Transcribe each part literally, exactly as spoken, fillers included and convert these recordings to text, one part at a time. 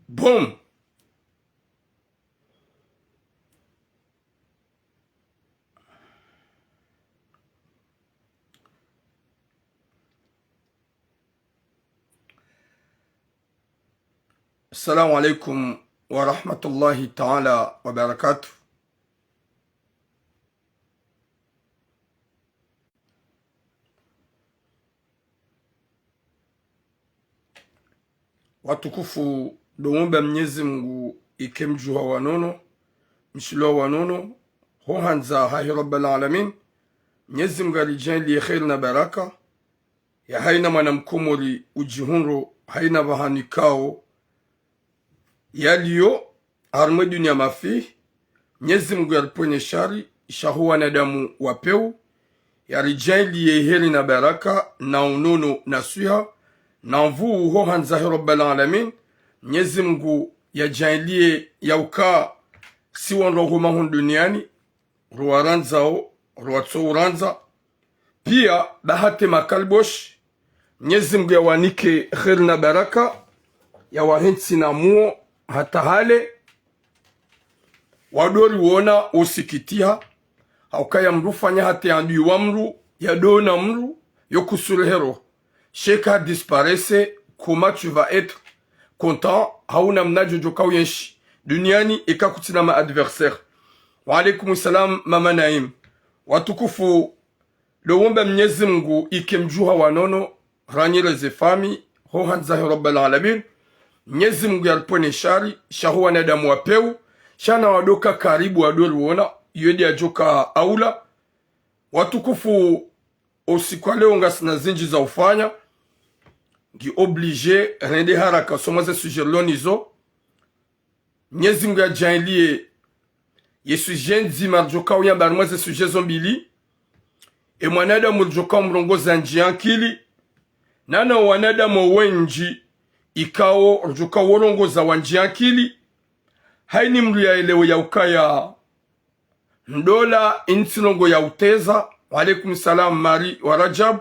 Boom. Assalamu alaikum wa rahmatullahi ta'ala wa barakatuh. Watukufu, ndo womba Mnyezi Mngu ike mdjuha wa nono, mshilo wa nono, ho handza hahe Rabbal Alamin. Mnyezi Mngu yaridjaanliye kheri na baraka, ya haina mwana mkomori udjihundro haina pvahanu ikao yaliyo, harumwa dunia mafi. Mnyezi Mngu yaripvwene shari, sha ho wanadamu wa pewu, yaridjaanliye heri na baraka, na unono na swiha, na nvuu ho handza he Rabbal Alamin. Mnyezi Mngu yadjaanliye ya uka si wandru wa huma hunu duniani, ruwarandzao, ruwatso urandza. Pia, bahati makaliboshi, Mnyezi Mngu yawanike kheri na baraka, yawahentsi na muo hata hale, wadori wona usikitiha, ha ukaya mdru ufanya hata ye adui wa mdru, yadona mdru, yo kusurehero. Sheka disparaisse, comment tu vas être content, hauna mna djodjo ka uyenshi duniani eka kutsina ma adversaire. Wa alaikum salam, Mama Naim. Watukufu, ndo womba Mnyezi Mngu ike mdjuha wa nono, ranyile ze fami, ho handza he Rabbal Alamin. Mnyezi Mngu yaripvwene shari, sha ho wanadamu wa pewu, sha na wandru wa karibu wadori wona, yo nde yadjoka aula. Watukufu, usiku wa leo ngasina zindji za ufanya, ngi obligé rende haraka usoma ze sujet rilo nazo. Mnyezi Mngu yadjaanliye ye sujet ndzima ridjoka uyamba harumwa ze sujet zo mbili. E mwanadamu ridjoka umrongoza ndjiya nkili, nana wanadamu wendji ikao ridjoka worongoza wa ndjiya nkili. Haina mdru yaelewe ya ukaya ndola ini tsi ndrongoo ya uteza. Wa alaikum salam, Marie wa Rajab.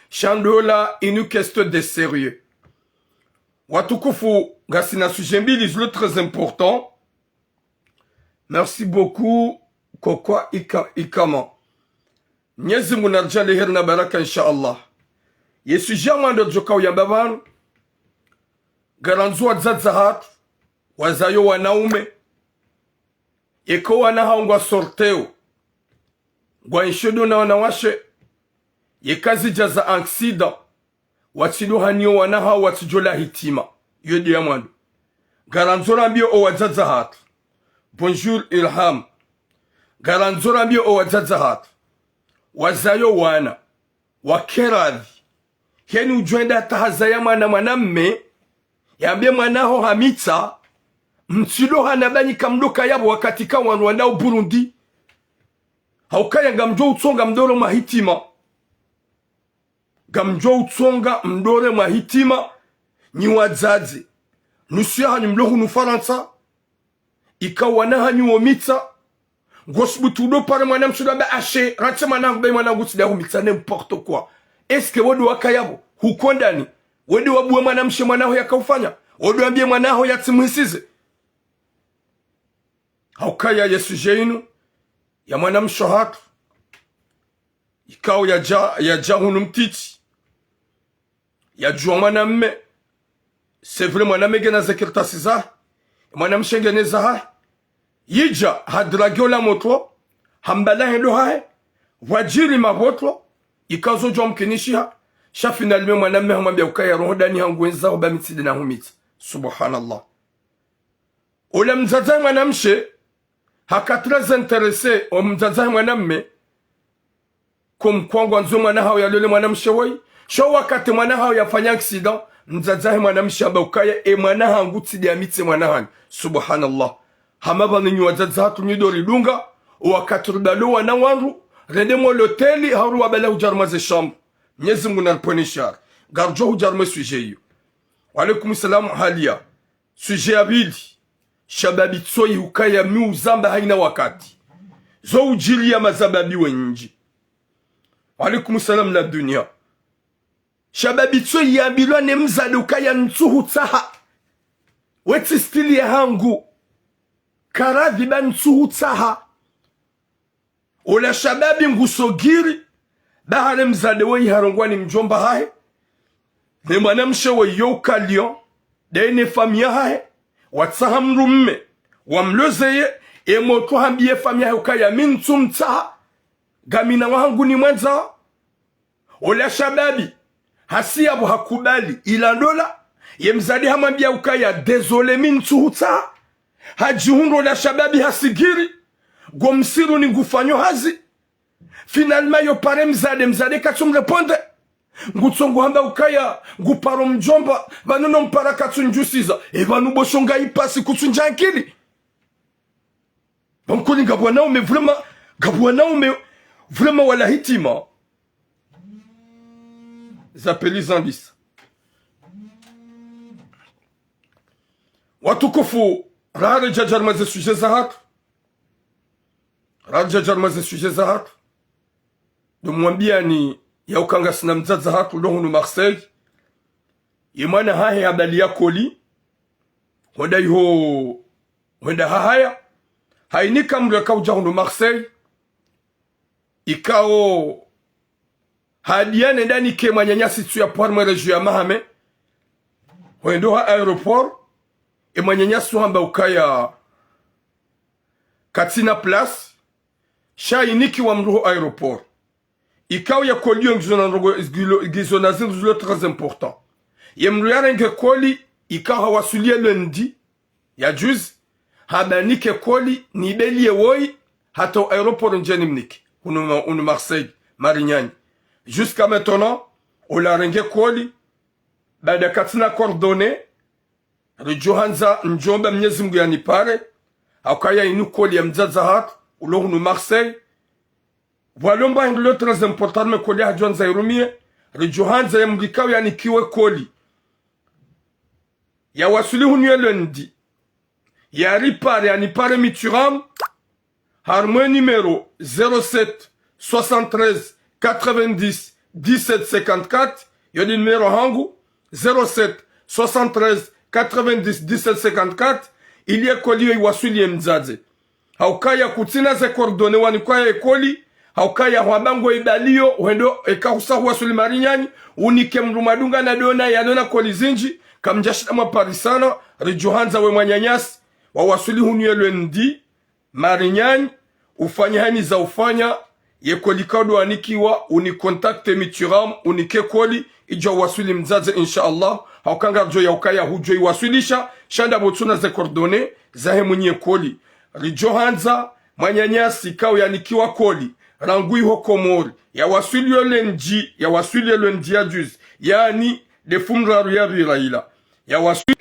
Sha ndola ini question de sérieux. Watukufu, ngasina sujet mbili zilo très important. Merci beaucoup, Kokwa Ika-, Ikama. Mnyezi Mngu naridjaanliye heri na baraka, insha Allah. Ye sujet ya mwando ridjoka uyamba pvanu, ngarandzo wadzadze hatru, wazayo wanaume, eka wana hawo ngwa sorteo, ngwa enshio ndo na wanawashe, yeka zidja za accident, watsi ndo haniyo wana hawo watsidjo la hitima. Yo nde ya mwando. Ngarandzo rambiye o wadzadze hatru. Bonjour Ilham. Ngarandzo rambiye o wadzadze hatru, wazayo wana, wakeradhi. Heni udjo enda hata hazaya mwana mwanamme, yambe mwana haho hamitsa, mtsi ndo hana banyi ka mdo kaya pvo wakati ka wanu wana u Burundi. Ha ukaya ngamdjo utsonga mdro mwa hitima. Ngamdjo utsonga mdro mwa hitima, nyi wadzadze. Nusu ya hanyu mlo hunu Farantsa, ika wana hanyu wo mitsa, ngo subutu udo pare mwanamshe udo amba ashe, rantse mwana hangu, be mwana hangu tsi nda hu mitsa, n'importe quoi. Est-ce que wo ndo wakaya pvo? Hukondani? Wo ndo wabuwe mwanamshe mwana haho yaka ufanya? Wo ndo wambiye mwana haho yatsi muhisize? Ha ukaya ye sujet inu ya mwanamshe hatru, ikao yadja, yadja hunu mtiti, yadjuwa mwanamme. C'est vrai, mwanamme ngena ze kartasi zahe, mwanamshe ngena zahahe. Yidja, hadrage ola motro, hambala hendo hahe, pvwadjiri mapvotro, ikazo djwa mkinishiha, sha finalement mwanamme hamwambia ukaya roho ndani hangu wendza ho ba mi tsi nde na hu mitsa. Subhanallah. Ola mdzadze mwanamshe, haka très intéressé o mdzadze mwa mwanamme, comme quoi ngwandzo mwana hawo yalole mwanamshe woyi. Sha wakati mwana hawo yafanya accident, mdzadze mwa mwanamshe hamba ukaya, e mwana hangu tsi nde ya mitse mwana hanyu. Subhanallah. Hama pvanu nyi wadzadze hatru nyi ndo ridunga, o wakati rubalo wana wandru, rende mo loteli, hau ruwabala hudja harumwa ze shambu. Mnyezi Mungu naripvwene shari. Ngarudjo hudja harumwa e sujet iyo. Wa alaikum salam, Halia. Sujet ya pvili, shababi tsoyi hukaya mi uzamba haina wakati. Zo udjiri ya mazababi wendji. Wa alaikum salam la dunia. Shababi tsoyi yambilwa ne mzade ukaya ntsuhu tsaha. Wetsi style yahangu. Karadhi ba ntsuhutsaha. Ola shababi ngusogiri. Ba hale mdzadze woyi harongwa ni mdjomba hahe. Ne mwanamshe woyi yo ukaliyo. Daye ne famiyi yahahe. Watsaha mdrume. Wamlozeye. Emotro hambiye famiyi yahe ukaya mi ntsumtsaha. Ngamina wahangu nimwandzao. Ola shababi, hasi yapvo hakubali, ila ndola, ye mdzadze hamwambiya ukaya désolé mi ntsuhutsaha. Hadjihundru ola shababi hasigiri, ngo msiruni ngufanyo hazi. Finalement yo pare mdzadze, mdzadze katsumrépondre. Ngutsongo hamba ukaya, nguparo mdjomba, pvanu no mpara katsundjusiza, e pvanu bosho ngayi pasi kutsundja ankili. Bankuli ngapvo wanaume vraiment, ngapvo wanaume vraiment wala hitima. Zapeli zambisa. Watukufu, raha redja harumwa ze sujet zahatru. Raha redja harumwa ze sujet zahatru. Ndo mwambiyani ya uka ngasina mdzadze hatru lo hunu Marseille. Ye mwana hahe habaliya colis. Hwenda iho hwenda hahaya, hayinika mdru yaka udja hunu Marseille, ikao hadiya nende yanike mwananyasi tsu yapvo harumwa région ya Mahame, hwendo ha aéroport, e mwananyasi uhamba ukaya katsina place, sha yinikiwa mdru ho aéroport. Ikao ye colis yo ngizo na ndrongo zilo, ngizo na zindru zilo très important. Ye mdru yarenge colis, ikao hawaswili ye lundi, ya juzi, hamba nike colis, nibeliye woyi, hata o aéroport ndjeni mnike, unu, unu Marseille, Marignane. Jusqu'à maintenant, ola yarenge colis, baada katsina coordonnées, ridjo handza ndjomba Mnyezi Mngu yanipare, hauka ya inu colis ya mdzadze hatru, ulo hunu Marseille. Pvwalo mba hindru lo très important me colis hadjo handza yirumiye, ridjo handza ye mdru ikao yanikiwe colis. Yawaswili hunu ye lundi. Yaripare, yanipare Mitterrand, harumwa e numéro zéro sept soixante-treize quatre-vingt-dix dix-sept cinquante-quatre, yo ndi numéro hangu, zéro sept soixante-treize quatre-vingt-dix dix-sept cinquante-quatre, ili ye colis yo yiwaswili ye mdzadze. Hauka ya kutsina ze coordonnées wanikwa ye colis, hauka ya hwamba ngo ibaliyo, hwendo eka husa huwaswili Marignane, unike mdru mwadunga na dona, yalona colis zindji, kamdjashinda mwaparisana, ridjo handza we mwananyasi, wawaswili hunu ye lundi, Marignane, ufanye hayina za ufanya, ye colis ikao ndo wanikiwa, unicontacte Mitterrand, unike colis, idjo waswili mdzadze, insha Allah, hauka ngaridjo ya ukaya hudjo iwaswilisha, sha ndapvo tsuna ze coordonnées, zahe mwinyi ye colis. Ridjo handza, mwananyasi ikao yanikiwa colis, rangu iho Komori, yawaswili yo lundi, yawaswili yo lundi ya juzi, yaani, nde fumraru yapvira ila. Yawaswili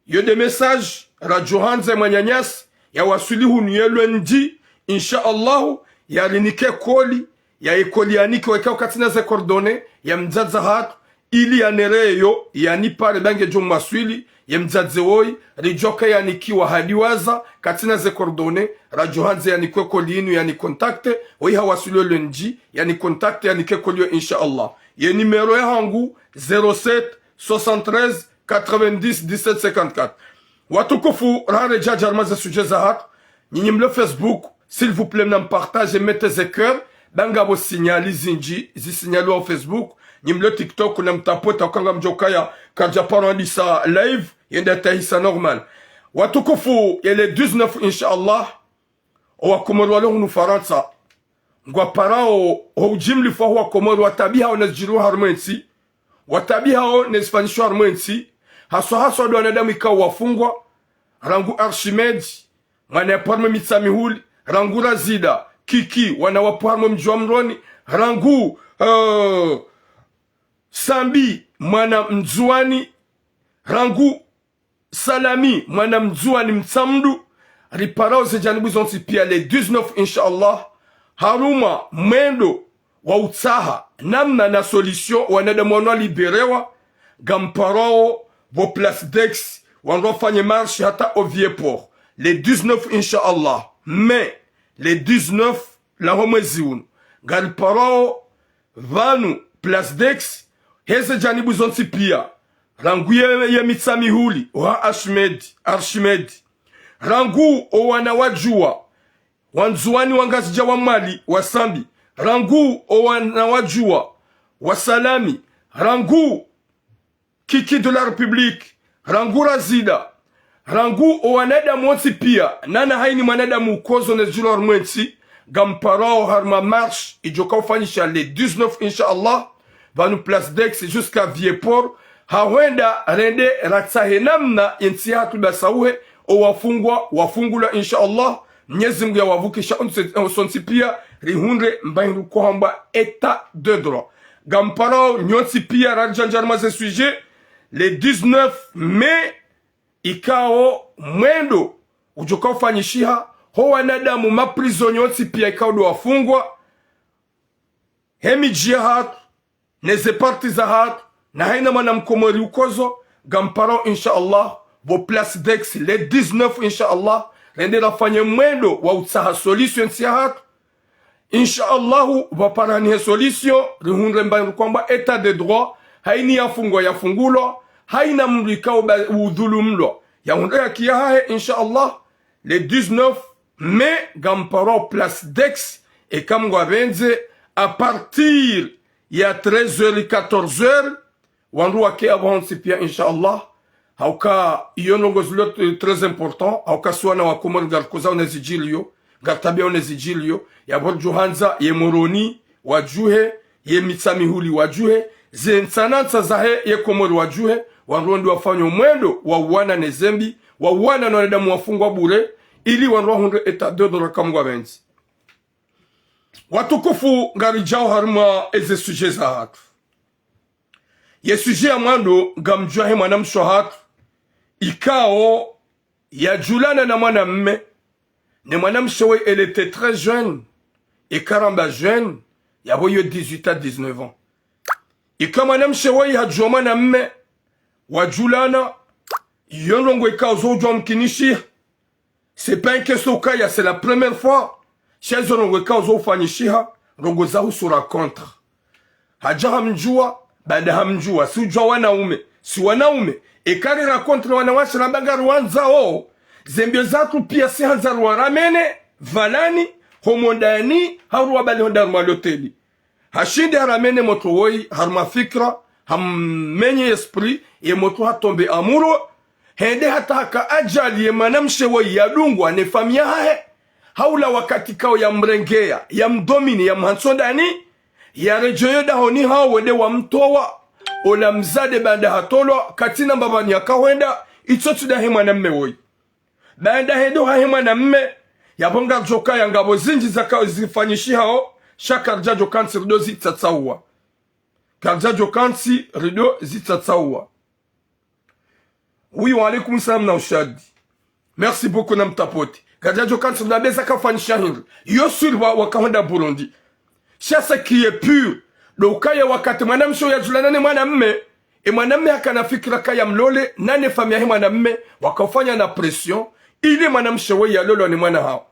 Yo nde message radjo handza mwananyasi, yawaswili hunu ye lundi, insha Allahu, yarinike colis, ya ye colis yanike weka ukatsina ze coordonnées, ya mdzadze hatru, ili yanereyo, yanipare ba ngedjo mwaswili, ye mdzadze woyi, ridjoka yanikiwa hadiwaza, katsina ze coordonnées, radjo handza yanikwe colis inu yanicontacte, woyi hawaswili yo lundi, yanicontacte, yanike colis yo, insha Allah. Ye numéro yahangu, zéro sept, soixante-treize, quatre-vingt-dix, dix-sept, cinquante-quatre. Watukufu, raha redja harumwa ze sujet zahatru. Nyinyi mlo Facebook, s'il vous plaît, nampartage, mettez ze cœur. Ba ngapvo signal zindji, zisignalwa o Facebook. Nyi mlo TikTok, namtapote, hauka ngamdjo kaya, karidja paro handisa live, yende tahisa normal. Watukufu, ye le dix-neuf, insha Allah, owakomori walo hunu Farantsa, ngwaparao ho ujimlifu waho wakomori watabihao na zidjiriwa harumwa entsi, watabihao ne zifanyishiwa harumwa entsi, haswa haswa ndo wanadamu ikao wafungwa, rangu Archimède, mwana yapvo harumwa Mitsamihuli, rangu Razida, Kiki, wana wapvo harumwa mdji wa Moroni, rangu, eh, Sambi, mwana Mndzuwani, rangu Salami, mwana Mndzuwani Mtsamdu, riparao ze janibu zontsi pia le dix-neuf, insha Allah, harumwa mwendo wa utsaha namna na solution, wanadamu wanu waliberewa, ngamparao pvo Place d'Aix, wandru wafanye marche hata o Vieux Port, le dix-neuf, insha Allah. Mais, le dix-neuf, laho mwezi unu, ngariparao pvanu Place d'Aix, heze janibu zontsi pia, Rangu ye, ye Mitsamihuli, oha Archimède, Archimède. Rangu owana wa Djuwa, wa Ndzuwani, wa Ngazidja, wa Mwali, wa Sambi. Rangu owana wa Djuwa, wa Salami. Rangu Kiki de la République, rangu Razida, rangu owanadamu wontsi pia, nana haini mwanadamu ukozo ne zilo harumwa entsi, ngamparwao harumwa marche idjoka ufanyisha le dix-neuf, insha Allah, pvanu Place d'Aix jusqu'à Vieux-Port, ha hwenda rende ratsahe namna yentsi yahatru basauhe, owafungwa wafungulwa, insha Allah, Mnyezi Mngu yawavukisha ontsi, sontsi pia, rihundre mbahindru kohambwa état de droit. Ngamparwao nyontsi pia radjandja harumwa ze sujet, le dix-neuf mai, ikao mwendo udjoka ufanyishiha, ho wanadamu ma prisonniers wontsi pia ikao ndo wafungwa, he midji yahatru, ne ze parti zahatru, na haina mwana mkomori ukozo, ngamparwao, insha Allah, pvo Place d'Aix, le dix-neuf, insha Allah, rende rafanye mwendo wa utsaha solution yentsi yahatru, insha Allahu, pvaparanihe solution, rihundre mbahindru kohambwa état de droit, haini yafungwa yafungulwa, haina mndru ikao ba udhulumlwa yahundre haki yahahe, insha Allah, le dix-neuf mai, ngamparwao Place d'Aix, eka Mngu apvendze, à partir ya treize heures, quatorze heures, wandru wake apvo hontsi pia, insha Allah. Hauka iyo ndrongoo zilo, eh, très important, hauka si wana wa Komori ngarikozawo ne zidjiliyo, ngaritabiyawo ne zidjiliyo, yapvo ridjohandza ye Moroni wadjuhe, ye Mitsamihuli wadjuhe, ze ntsanantsa zahe ye Komori wadjuhe, wandru wende wafanye omwendo wa uwana ne zembi, wa uwana no wanadamu wafungwa bure, ili wandru wahundre état de droit eka Mngu apvendze. Watukufu, ngaridjao harumwa eze sujet zahatru. Ye sujet ya mwando ngamdjuwa he mwanamshe wahatru, ikao yadjulana na mwanamme, ne mwanamshe woyi elle était très jeune, eka ramba jeune, yapvo iyo dix-huit à dix-neuf ans. Ika mwanamshe woyi hadjuwa mwanamme, wadjulana, iyo ndrongoo ikao zo udjuwa mkinishiha. C'est pas une question ukaya c'est la première fois. Sha izo ndrongoo ikao zo ufanyishiha, ndrongoo zahusu rencontre. Hadja hamdjuwa, baanda hamdjuwa, si udjuwa wanaume, si wanaume, eka ri rencontre wanawashe ramba ngariwandzao, ze mbio zahatru pia si handza riwaramene, pvalani, ho mondani, hau riwabali hondani harumwa loteli. Hashindi haramene motro woyi harumwa fikira, hammenye esprit, ye motro hatombe amoureux, hende hata haka ajali ye mwanamshe woyi yadungwa ne famiyi yahahe, haula wakati ikao yamrengeya, yamdomine, yamhantsi hondani, yaredjeyo dahoni hawo wende wamtowa, ola mdzadze baanda hatolwa, katsina mbapvi ni yakahwenda, itso tsi ndahe mwanamme woyi. Baanda hende hahe mwanamme, yapvo ngaridjokaya ngapvo zindji zaka zifanyishihao, sha karidjadjo kantsi rido zitsatsauwa. Karidjadjo kantsi rido zitsatsauwa. Oui, wa alaikum salam na ushadi. Merci beaucoup na mtapote. Karidjadjo kantsi rido beza kafanyisha hindru. Yo sûr wa, wakahwenda Burundi. Sha ce qui est pur, ndo ukaya wakati mwanamshe yadjulana ne mwanamme, e mwanamme hakana fikira kaya mlole, nane famiyi yahe mwanamme, wakaufanya na pression, ili mwanamshe woyi yalolwa ne mwana hawo.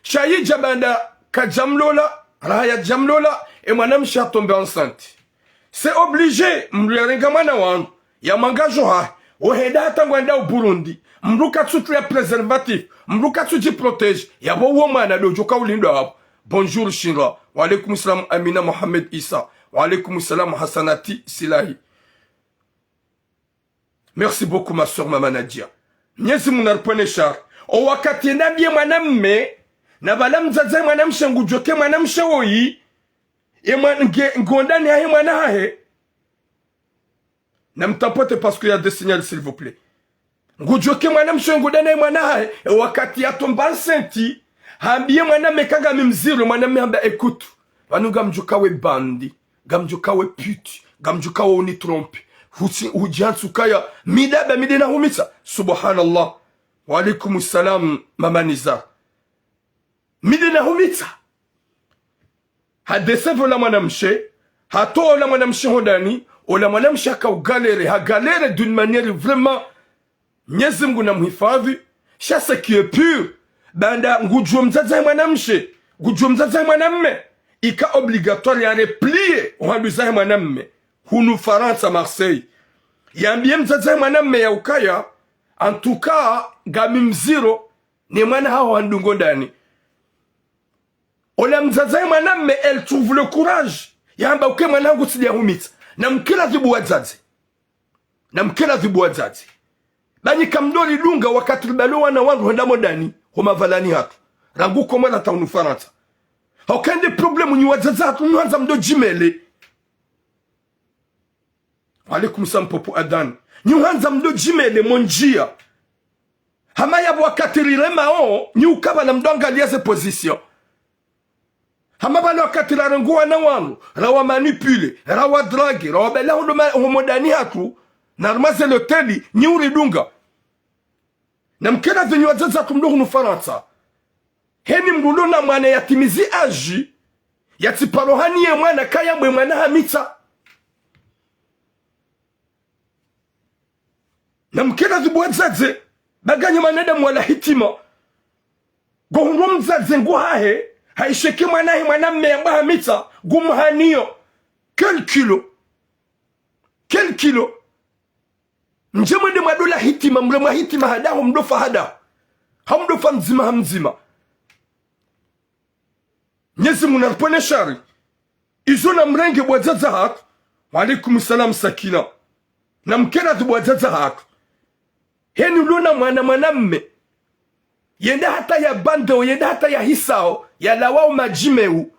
Sha yidja baanda kadjamlola, raha yadjamlola, e mwanamshe hatombe enceinte. C'est obligé, mndru yarenga mwana wanu, ya mwangadjo hahe, ohenda hata ngwenda u Burundi, mndru katsutria préservatif, mndru katsudji protéger, yapvo uwo mwana ndo udjoka ulindwa hapvo. Bonjour Shinra. Wa alaikum salam Amina Mohamed Issa. Wa alaikum salam Hassanati Silahi. Merci beaucoup ma sœur Mama Nadia. Mnyezi Mungu naripvwene shari. O wakati yenda mbiye mwanamme, na pvala mdzadze mwanamshe ngudjoke mwanamshe woyi, ye mwa-, nge-, ngondani hahe mwana hahe. Na mtapote parce qu'il y a des signaux, s'il vous plaît. Ngudjoke mwanamshe ngondani hahe mwana hahe, e wakati yatomba enceinte, hambiye mwanamme ka ngami mdziro, mwanamme hamba écoute, pvanu ngamdjoka we bandi, ngamdjoka we pute, ngamdjoka we unitrompe. Hutsi, hudjantsu kaya, mi ndaba, mi nde nahumitsa. Subhanallah. Wa alaikum salam, Mama Niza. Mi nde nahumitsa. Hadécevre ola mwanamshe, hatowa ola mwanamshe hondani, ola mwanamshe haka ugalère, hagalère d'une manière vraiment, Mnyezi Mungu namhifadhi, sha ce qui est pur, baanda ngudjuo mdzadze wahe mwanamshe, ngudjuo mdzadze wahe mwanamme, ika obligatoire ya replier ohandru zahe mwanamme, hunu Farantsa, Marseille. Yambiye mdzadze mwana mme ya ukaya, en tout cas, ngami mdziro, ne mwana haho handungo ndani. Ola mdzadze mwana mme, elle trouve le courage. Yamba uke mwana hangu tsidja humitsa. Namkela dhibu wadzadze. Namkela dhibu wadzadze. Ba nyi kamdjo ridunga wakati ribalo wana wandru hwenda mo ndani, ho mavalani hatru. Rangu Komori hata hunu Farantsa. Hauka nde problème nyi wadzadze hatru nyi handza mdjo djimele. Wa alaikum salam popo Adan. Nyi handza mdjo djimele mo ndziya. Hama yapvo wakati riremao, nyi uka pvala mdjo angaliya ze position. Hama pvala wakati rarengo wana wanu, rawa manipule, rawa drague, rawa bela hondo ma-, homo ndani hatru, na rumaze loteli, nyi uridunga. Namkela dhi nyi wadzadze hatru mdjo hunu Farantsa. Heni mdru ulo na mwana yatimizi âge, yatsiparo haniye mwana kaya mbwe mwana hamitsa. Namkela dhibu wadzadze, ba nganyi mwanadamu wala hitima. Ngohundro mdzadze ngu hahe, hayisheke mwana hahe mwana mme yamba hamitsa, ngumhaniyo. Quel culot. Quel culot. Ndje mwende mwadjola hitima, mremwa hitima hadaho, mdjofa hadaho. Hau mdjofa mdzima ha mdzima. Mnyezi Mungu naripvwene shari. Izo namrenge bo wadzadze hatru. Wa alaikum salam Sakina. Namkela dhibu wadzadze hatru. Heni ulo na mwana mwana mme. Yende hata ya bandeo, yende hata ya hisao, yalawao madjimeu.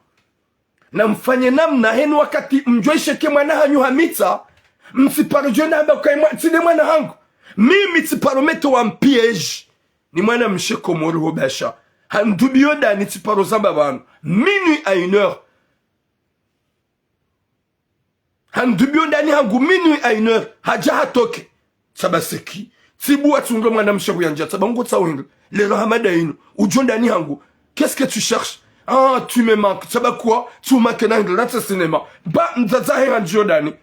Namfanye namna heni wakati mdjo isheke mwana hanyu hamitsa, mtsiparo djo namba ukayi mwa-, tsi nde mwana hangu. Mimi tsiparo mete wa mpiège. Ni mwana mshe Komori ho basha. Handrubiyo ndani tsiparo zamba pvanu. Minuit à une heure. Handrubiyo ndani hangu minuit à une heure. Hadja hatoke. Tsamba seki. Tsibuwa tsi undro mwana mshe huyandjiya. Tsamba ngo tsa uhindri. Lero hamada inu. Udjo ndani hangu. Qu'est-ce que tu cherches ? Ah, tu me manques. Tsamba kuwa, tsu manque na hindri, na tse cinéma. Ba, mdzadze hahe handjiyo ndani.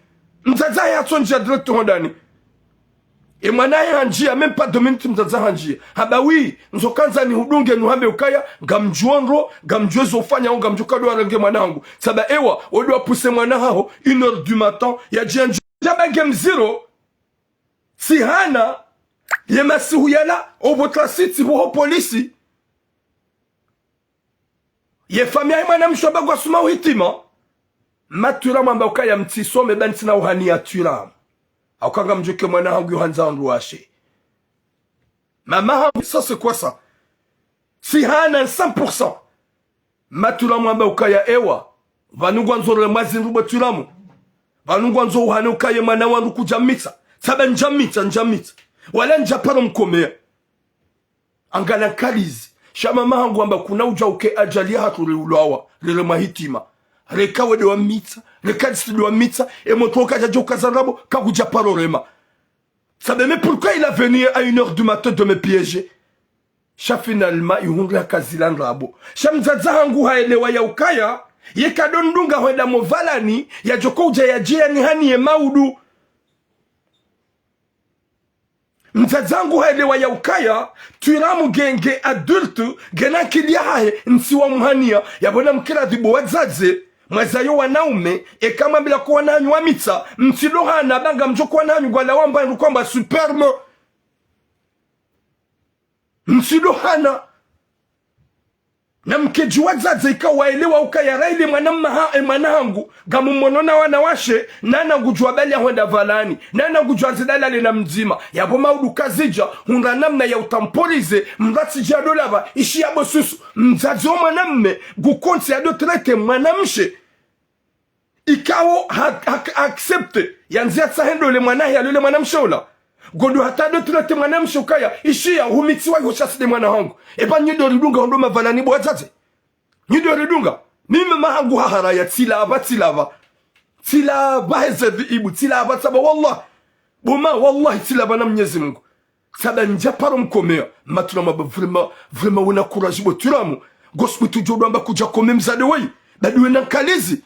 Mdzadze hahe hatsondjiya direct ho ndani. E mwana hahe handjiya, même pas deux minutes mdzadze handjiya. Hamba oui, ndzo kandza nihudunge nuhambe ukaya, ngamdjuo ndro, ngamdjuo zo ufanya, ngamdjuo kadjo warenge mwana hangu. Tsamba ewa, wodjo wapuse mwana haho, une heure du matin, yadjiya ndjiya. Tsamba nge mdziro, tsihana, ye masihu yala, opvo trasiti, pvo ho polisi. Ye famiyi yahe mwana mshe wamba ngwasoma uhitima. Matwira mwamba ukaya mtsisome ba ntsina uhaniya twira. Hauka ngamdjo ke mwana hangu yo handza wandru washe. Mama hangu, ça c'est quoi ça ? Tsihana cent pour cent. Matwira mwamba ukaya ewa. Pvanu ngwandzo remwa zindru bo twiramu. Pvanu ngwandzo uhane ukaya mwana wandru kudja mitsa. Tsamba ndja mitsa, ndja mitsa. Wala ndja paro mkomeya. Angala nkalizi. Sha mama hangu hamba kuna udja uke ajali ya hatru riulwawa, rire mahitima. Reka wende wa mitsa, reka disi ndo wa mitsa, e motro kadja djo kaza ndrabo, kakudja paro rema. Tsamba mais pourquoi il a venu à une heure du matin de me piéger ? Sha finalement, ihundru ya kazila ndrabo. Sha mdzadze hangu haelewa ya ukaya, ye kadjo ndunga hwenda mo valani, yadjo ko udja yadje yanihaniye maudu. Mdzadze hangu haelewa ya ukaya, twiramu nge, nge adulte, ngena nkili yahahe, ntsi wa muhaniya, yapvo namkela dhibu wadzadze, mwazayo wanaume, eka mwambila ko wana hanyu wa mitsa, mtsidjo hana, ba ngamdjo ko wana hanyu ngwalawao mbwa ndru kwamba sperme. Mtsidjo hana. Namkedji wadzadze ika waelewa ukaya raili mwana mma ha-, e mwana hangu, ngamumono na wana washe, nana ngudjuwa bali ya hwenda valani, nana ngudjuwa nzidalale na mdzima, yapvo maudu kazidja, hundra namna ya utemporiser, mdru atsidja dolava, ishi yapvo susu, mdzadze wo mwana mme, ngukontsi ya dotrete mwana mshe. Ikao ha, ha, accepte, yandzi yatsahe ndole mwana hahe, yalole mwana mshe ola. Ngondo hata dotrete mwana mshe ukaya, ishiya, humitsiwa iho sha tsi nde mwana hangu. Eba nyi ndo ridunga hondo mavalani bo wadzadze. Nyi ndo ridunga. Mimi mama hangu haharaya, tsilava, tsilava. Tsilava heze vi ibu, tsilava tsamba wallah. Bo ma, wallahi tsilava na Mnyezi Mungu. Tsamba ndja paro mkomeya, matwira mwamba vraiment, vraiment wena courage bo twiramu. Gosi mwitu djo ndo amba kudja kome mdzadze wayi. Badi wena nkalizi.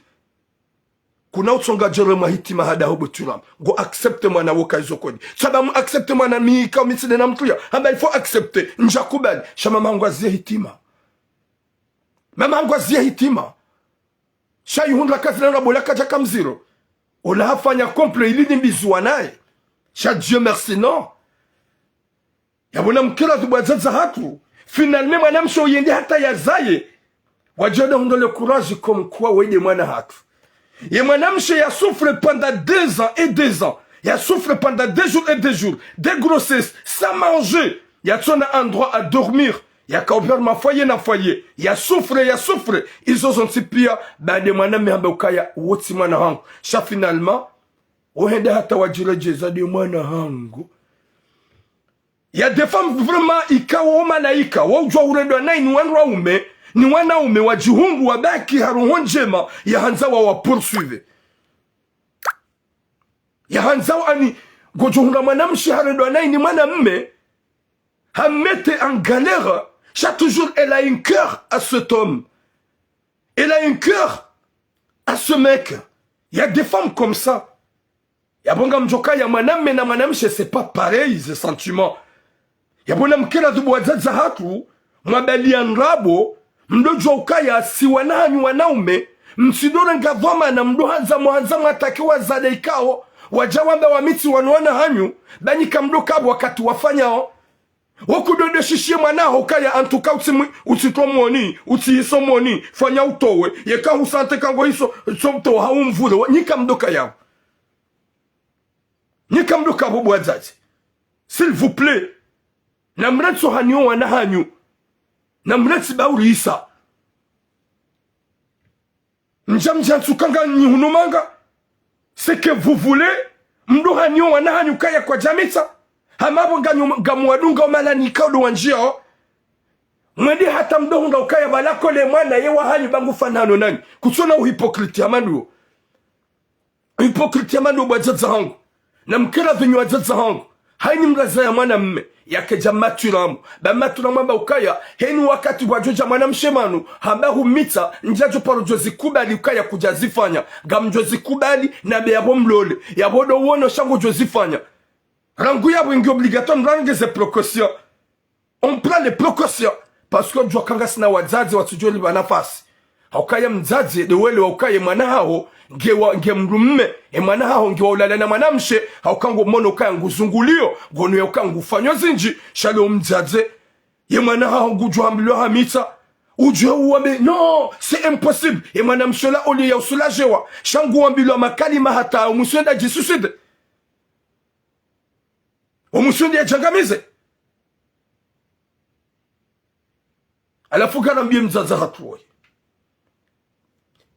Kuna utsonga djere mahitima hadaho bo twiramu. Ngo accepte mwana woka izo kodi. Tsamba mu accepte mwana mi ka mi tsine na mtruya. Hamba il faut accepter. Ndja kubali. Sha mama hangu haziya hitima. Mama hangu haziya hitima. Sha ihundra kazila ndrabo la kadja ka mdziro. Ola hafanya complot ili nimbiziwa naye. Sha Dieu merci, non. Yapvo namkera tu bo wadzadze hatru. Finalement, mwanamshe uyende hata yazaye. Wadjo hundra le courage comme quoi wende mwana hatru. Ye mwanamshe ya souffre pendant des ans et des ans. Ya souffre pendant des jours et des jours. Des grossesses, sans manger. Yatsona endroit à dormir. Yaka ouvert ma foyer na foyer. Ya souffre, ya souffre. Izo zontsi pia, baada mwanamme hamba ukaya, wo tsi mwana hangu. Sha finalement, ohende hata wadjiredjeza nde mwana hangu. Ya des femmes vraiment ikao malaika, waudjuwa urendwa nayi ni wanaume, ni wanaume wadjihundru wabaki ha roho ndjema, yahandza wawa poursuivre. Yahandza wa ani, ngodjohundra mwanamshe harendwa nayi ni mwanamme, ha mettre en galère, chaque jour elle a un cœur à cet homme. Elle a un cœur à ce mec. Il y a des femmes comme ça. Yapvo ngamdjo kaya mwanamme na mwanamshe, c'est pas pareil, ze sentiment. Yapvo namkera tu bo wadzadze hatru, mwabaliya ndrabo, mdodjuwa ukaya si wana hanyu wanaume, mtsidorenga dhwamana mdohandza mwahandza mwatake wazade ikao, wadja wamba wamitsi wanu wana hanyu, ba nyi kamdokapvo wakati wafanyao. Wo kudodeshishiye mwana haho ukaya antuka utsimwi, utsitwa moni, utsihiso moni, fanya utowe, yeka husante kango hiso, tso utowe haumvure, nyi kamdokayapvo. Nyi kamdokapvo bo wadzadze. S'il vous plaît. Namrantsi hanyu wana hanyu. Namrantsi baurisa. Mdja mdja ntsuka nga nyi hunu manga. Ce que vous voulez. Mdo hanyu wana hanyu kaya kwadjamitsa. Hama pvo nganyu, ngamwadunga omalani ikao ndo wandjiao. Mwende hata mdo hundra ukaya pvala kole mwana ye wa hanyu ba ngufanano nanyi. Kutsona uhypocrite hama nduwo. Hypocrite ya mano bo wadzadze hangu. Namkera pvenyu wadzadze hangu. Hayini mrazaya mwanamme, yakedja maturamo. Ba maturamo hamba ukaya, heni wakati wadjodja mwanamshe manu, hamba humitsa, ndjadjo paro djozikubali ukaya kudjazifanya. Ngamdjozikubali, na be yapvo mlole. Yapvo ndo wono sha ngodjozifanya. Rangu yapvo ingi obligatoire, mrangeze précaution. On prend les précautions. Parce que djuwa ka ngasina wadzadze watsudjolipva nafasi. Haukaya mdzadze, nde welewa ukaya ye mwana haho, nge wa, nge mdrumme, ye mwana haho, nge wa ulala na mwanamshe, hauka ngomono ukaya nguzunguliyo, ngono ya ukaya ngufanyo zindji, sha le omdzadze, ye mwana haho ngudjo hambilwa hamitsa, udjuwe uwambe, non, c'est impossible. Ye mwanamshe ola oliya usoulagewa, sha nguwambilwa makalima hata omwiso nda djisuicide. Omwiso nde yadjangamize. Halafu ngarambiye mdzadze hatru woyi.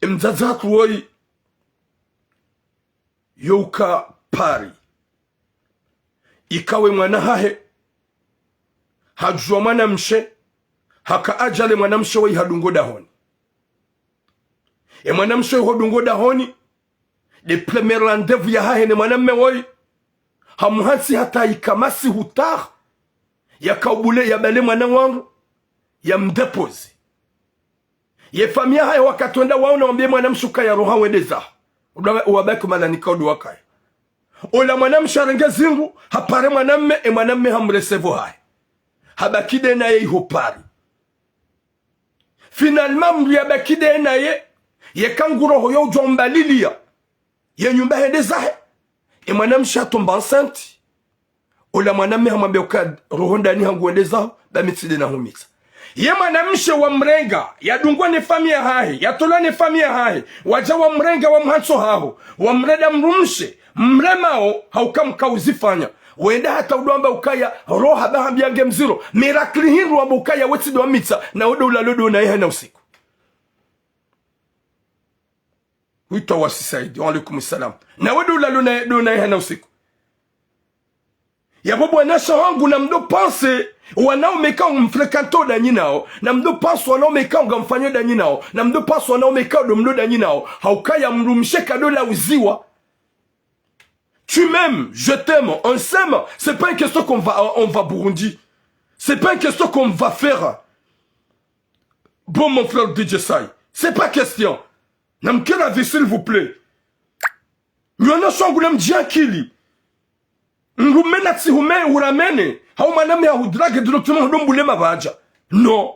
Emdzadze hatru woyi, yo uka Paris. Ikawo ye mwana hahe, hadjuwa mwanamshe, haka adjale mwanamshe woyi hadungo dahoni. Ye mwanamshe woyi hodungo dahoni, nde premier rendez-vous yahahe ne mwanamme woyi, hamuhantsi hata ika masihu tard, yakaubule yabale mwana wandru, yamdéposer. Ye famiyi yahahe wakati wenda waona wambiye mwanamshe ukaya roha wende zaho. Uda-, wabaki omalani ikao ndo wakaya. Ola mwanamshe harenge zindru, hapare mwanamme, ye mwanamme hamrecevoir hahe. Habaki nde naye iho Paris. Finalement, mdru yabaki nde naye, yeka ngu roho yo udjuwa umbaliliya ye nyumba hende zahe. Ye mwanamshe hatomba enceinte. Ola mwanamme hamwambiya uka roho ndani hangu wende zaho, ba mi tsi nde nahumitsa. Ye mwanamshe wamrenga, yadungwa ne famiyi yahahe, yatolwa ne famiyi yahahe, wadja wamrenga wamuhantsi haho, wamrenda mdrumshe, mremao, hauka mkauzifanya. Wenda hata udo wamba ukaya, roha ba hambiya nge mziro. Miracle hindru wamba ukaya we tsi ndo wamitsa, na we ndo ulalo ndo naye hana usiku. Huitwa Wasi Saidi, wa alaikum salam. Na we ndo ulalo naye, ndo naye hana usiku. Yapvo bwana sha hangu namdo pense, wanaume ikao mfréquente danyi nao, namdo pense wanaume ikao ngamfanyo danyi nao, namdo pense wanaume ikao ndo mlo danyi nao, haukaya mdrumshe kado la uziwa. Tu m'aimes, je t'aime, on s'aime. C'est pas une question qu'on va, on va Burundi. C'est pas une question qu'on va faire. Bon, mon frère D J Sai, c'est pas question. Namkera pvi, s'il vous plaît. Nyona shangu namdjiakili. Mdrumme natsi hume uramene. Hau mwanamme ya hudrague directement hudo mbule mapvadja. Non.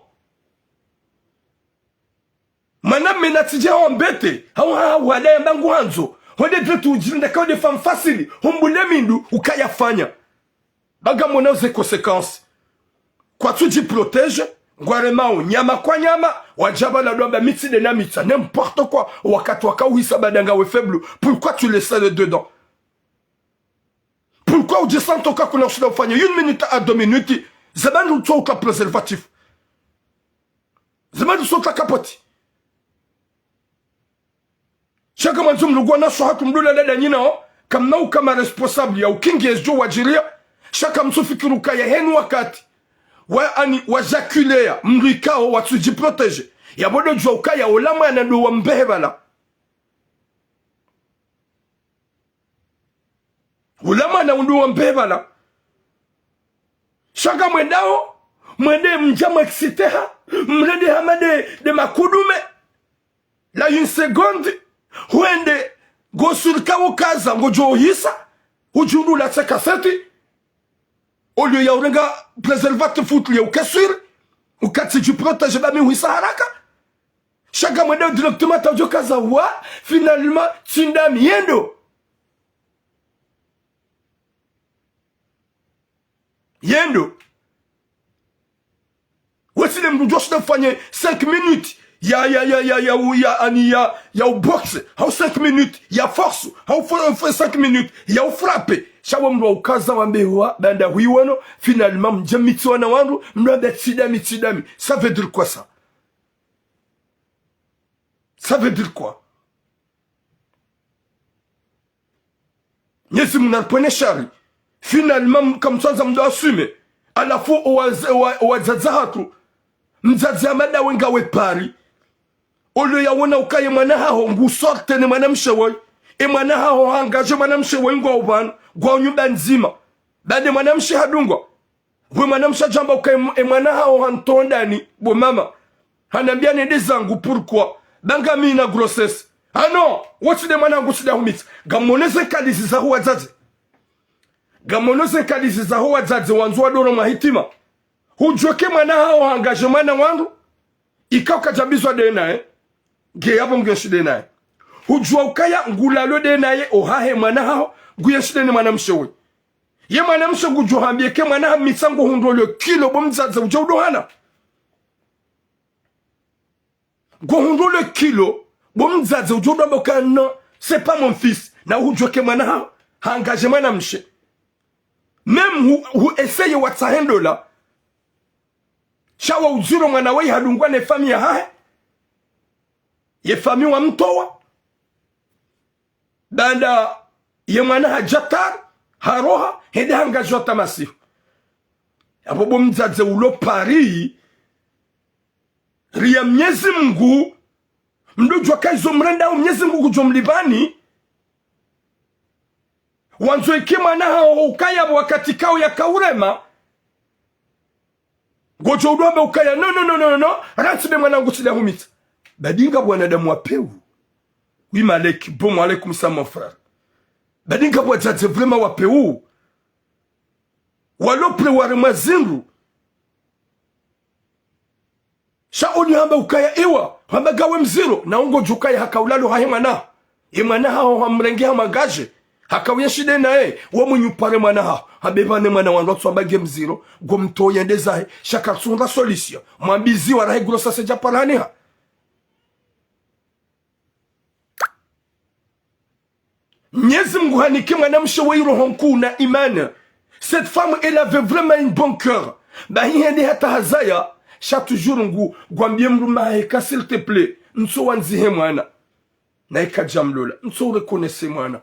Mwanamme natsidje hawambete, hau ha, hau hada yamba nguhandzo. Hwende direct udjirinde ka hwende femme facile. Humbule mindru ukaya fanya. Ba ngamwonao ze conséquences. Kwatsu djiprotéger, ngwaremao nyama kwa nyama, wadja pvala ndo wamba mi tsi nde na mitsa, n'importe quoi, wakati waka uhisa baada ngawe faible, pourquoi tu le serres dedans? Pourquoi udjisante ka kuna ushinda ufanye une minute à deux minutes, zamani utso uka préservatif. Zamani utso uka capote. Sha kamwandzo mlugwa na swaha kumdula dada nyina o, kamna uka ma responsable ya ukingi ezidjo wadjiria, sha kamtsufikiri ukaya heni wakati wa ani wajakuleya mdru ikao watsu djiprotéger. Yapvo ndo djuwa ukaya ola mwana ndo wambehe pvala. Ula mwana ndo wambehe pvala. Sha ngamwendao, mwende mdja mwa exciter ha, mrende hama nde, nde makudume. La une seconde, hwende, ngo sûr ka ukaza, ngodjo uhisa, udjundru la tse kaseti, au lieu ya urenga préservatif utlie uke sûr, ukatsi djiprotéger ba mi uhisa haraka. Sha ngamwendao directement ta udjo kaza wa, finalement, tsi ndami yendo. Yendo. Wetsi nde mdru udjo shinda ufanye cinq minutes ya, ya, ya, ya, ya, u- ya, ani ya, ya uboxe. Hau cinq minutes ya force. Hau fo- fo- cinq minutes ya ufrappe. Sha wo mdru wa ukaza wambe wa, baanda huiwono, finalement, mdja mitsi wana wandru, mdru wambe tsi ndami, tsi ndami. Ça veut dire quoi ça? Ça veut dire quoi? Mnyezi Mungu naripvwene shari. Finalement, kamtsandza mdru aswime. Halafu owaze- owa- owadzadze hatru. Mdzadze hama ndawe ngawe Paris. Au lieu ya wona ukaya ye mwana haho ngu sorte ne mwanamshe woyi. Ye mwana haho ha engagé mwanamshe woyi ngwa upvanu. Ngwa nyumba ndzima. Baanda ye mwanamshe hadungwa. Bwe mwanamshe hadjamba ukaya ye mwana haho hantonda ni, bo mama. Hanambia nende zangu, pourquoi? Ba ngami na grossesse. Ah non, wotsi nde mwana hangu tsi nda humitsa. Ngamwono ze nkalizi zaho wadzadze. Ngamwono ze nkalizi zaho wadzadze wandzo wadoro mwa hitima. Hudjuwa ke mwana haho ha engagé mwana wandru. Ika ukadjambizwa nde naye. Nge yapvo nge shi nde naye. Hudjuwa ukaya ngulalo nde naye ohahe mwana haho. Nguye shi nde ne mwanamshe woyi. Ye mwanamshe ngudjo hambie ke mwana hamitsa ngo hundro le kilo bo mdzadze udjo udohana. Ngo hundro le kilo bo mdzadze udjo udohana ka non, c'est pas mon fils. Na hudjuwa ke mwana ha, ha engagé mwanamshe. Même hu, hu essayer watsahe ndola. Sha wa udziro mwana woyi hadungwa ne famille yahahe. Ye famille wamtowa. Baanda ye mwana hadja tard, haroha, hende ha engagé hata masihu. Yapvo bo mdzadze ulo Paris, ria Mnyezi Mungu, mdru udjuwa ka izo mrenda o Mnyezi Mungu ngudjo mlipvani, wandzo ike mwana haho ukaya pvo wakati kao yaka urema, ngodjo udwambe ukaya, non, non, non, non, non, rantsi be mwana hangu tsi nda humitsa. Ba dinga bo wanadamu wa pewu. Oui, Malek, bon, wa alaykum salam, mon frère. Ba dinga bo wadzadze vraiment wa pewu. Walo prêt waremwa zindru. Sha oni hamba ukaya iwa, hamba ngawe mdziro, na ungodjo ukaya haka ulalo hahe mwana. Ye mwana haho hamrenge ha engagé. Haka uye shi nde naye, wo mwenyi upare mwana haho. Hambe pvanu mwana wandru watsu hamba nge mdziro, ngo mtoye nde zahe, sha katsundra solution. Mwambizi wa rahe grossesse dja paraniha. Mnyezi Mungu hanike mwanamshe woyi roho nkuu na imani. Cette femme, elle avait vraiment un bon cœur. Bahi hende hata hazaya, sha toujours ngu, ngwambie mdrume hahe ka, s'il te plaît, ntso wandzihe mwana. Na ika djamlola, ntso ureconnaisse mwana.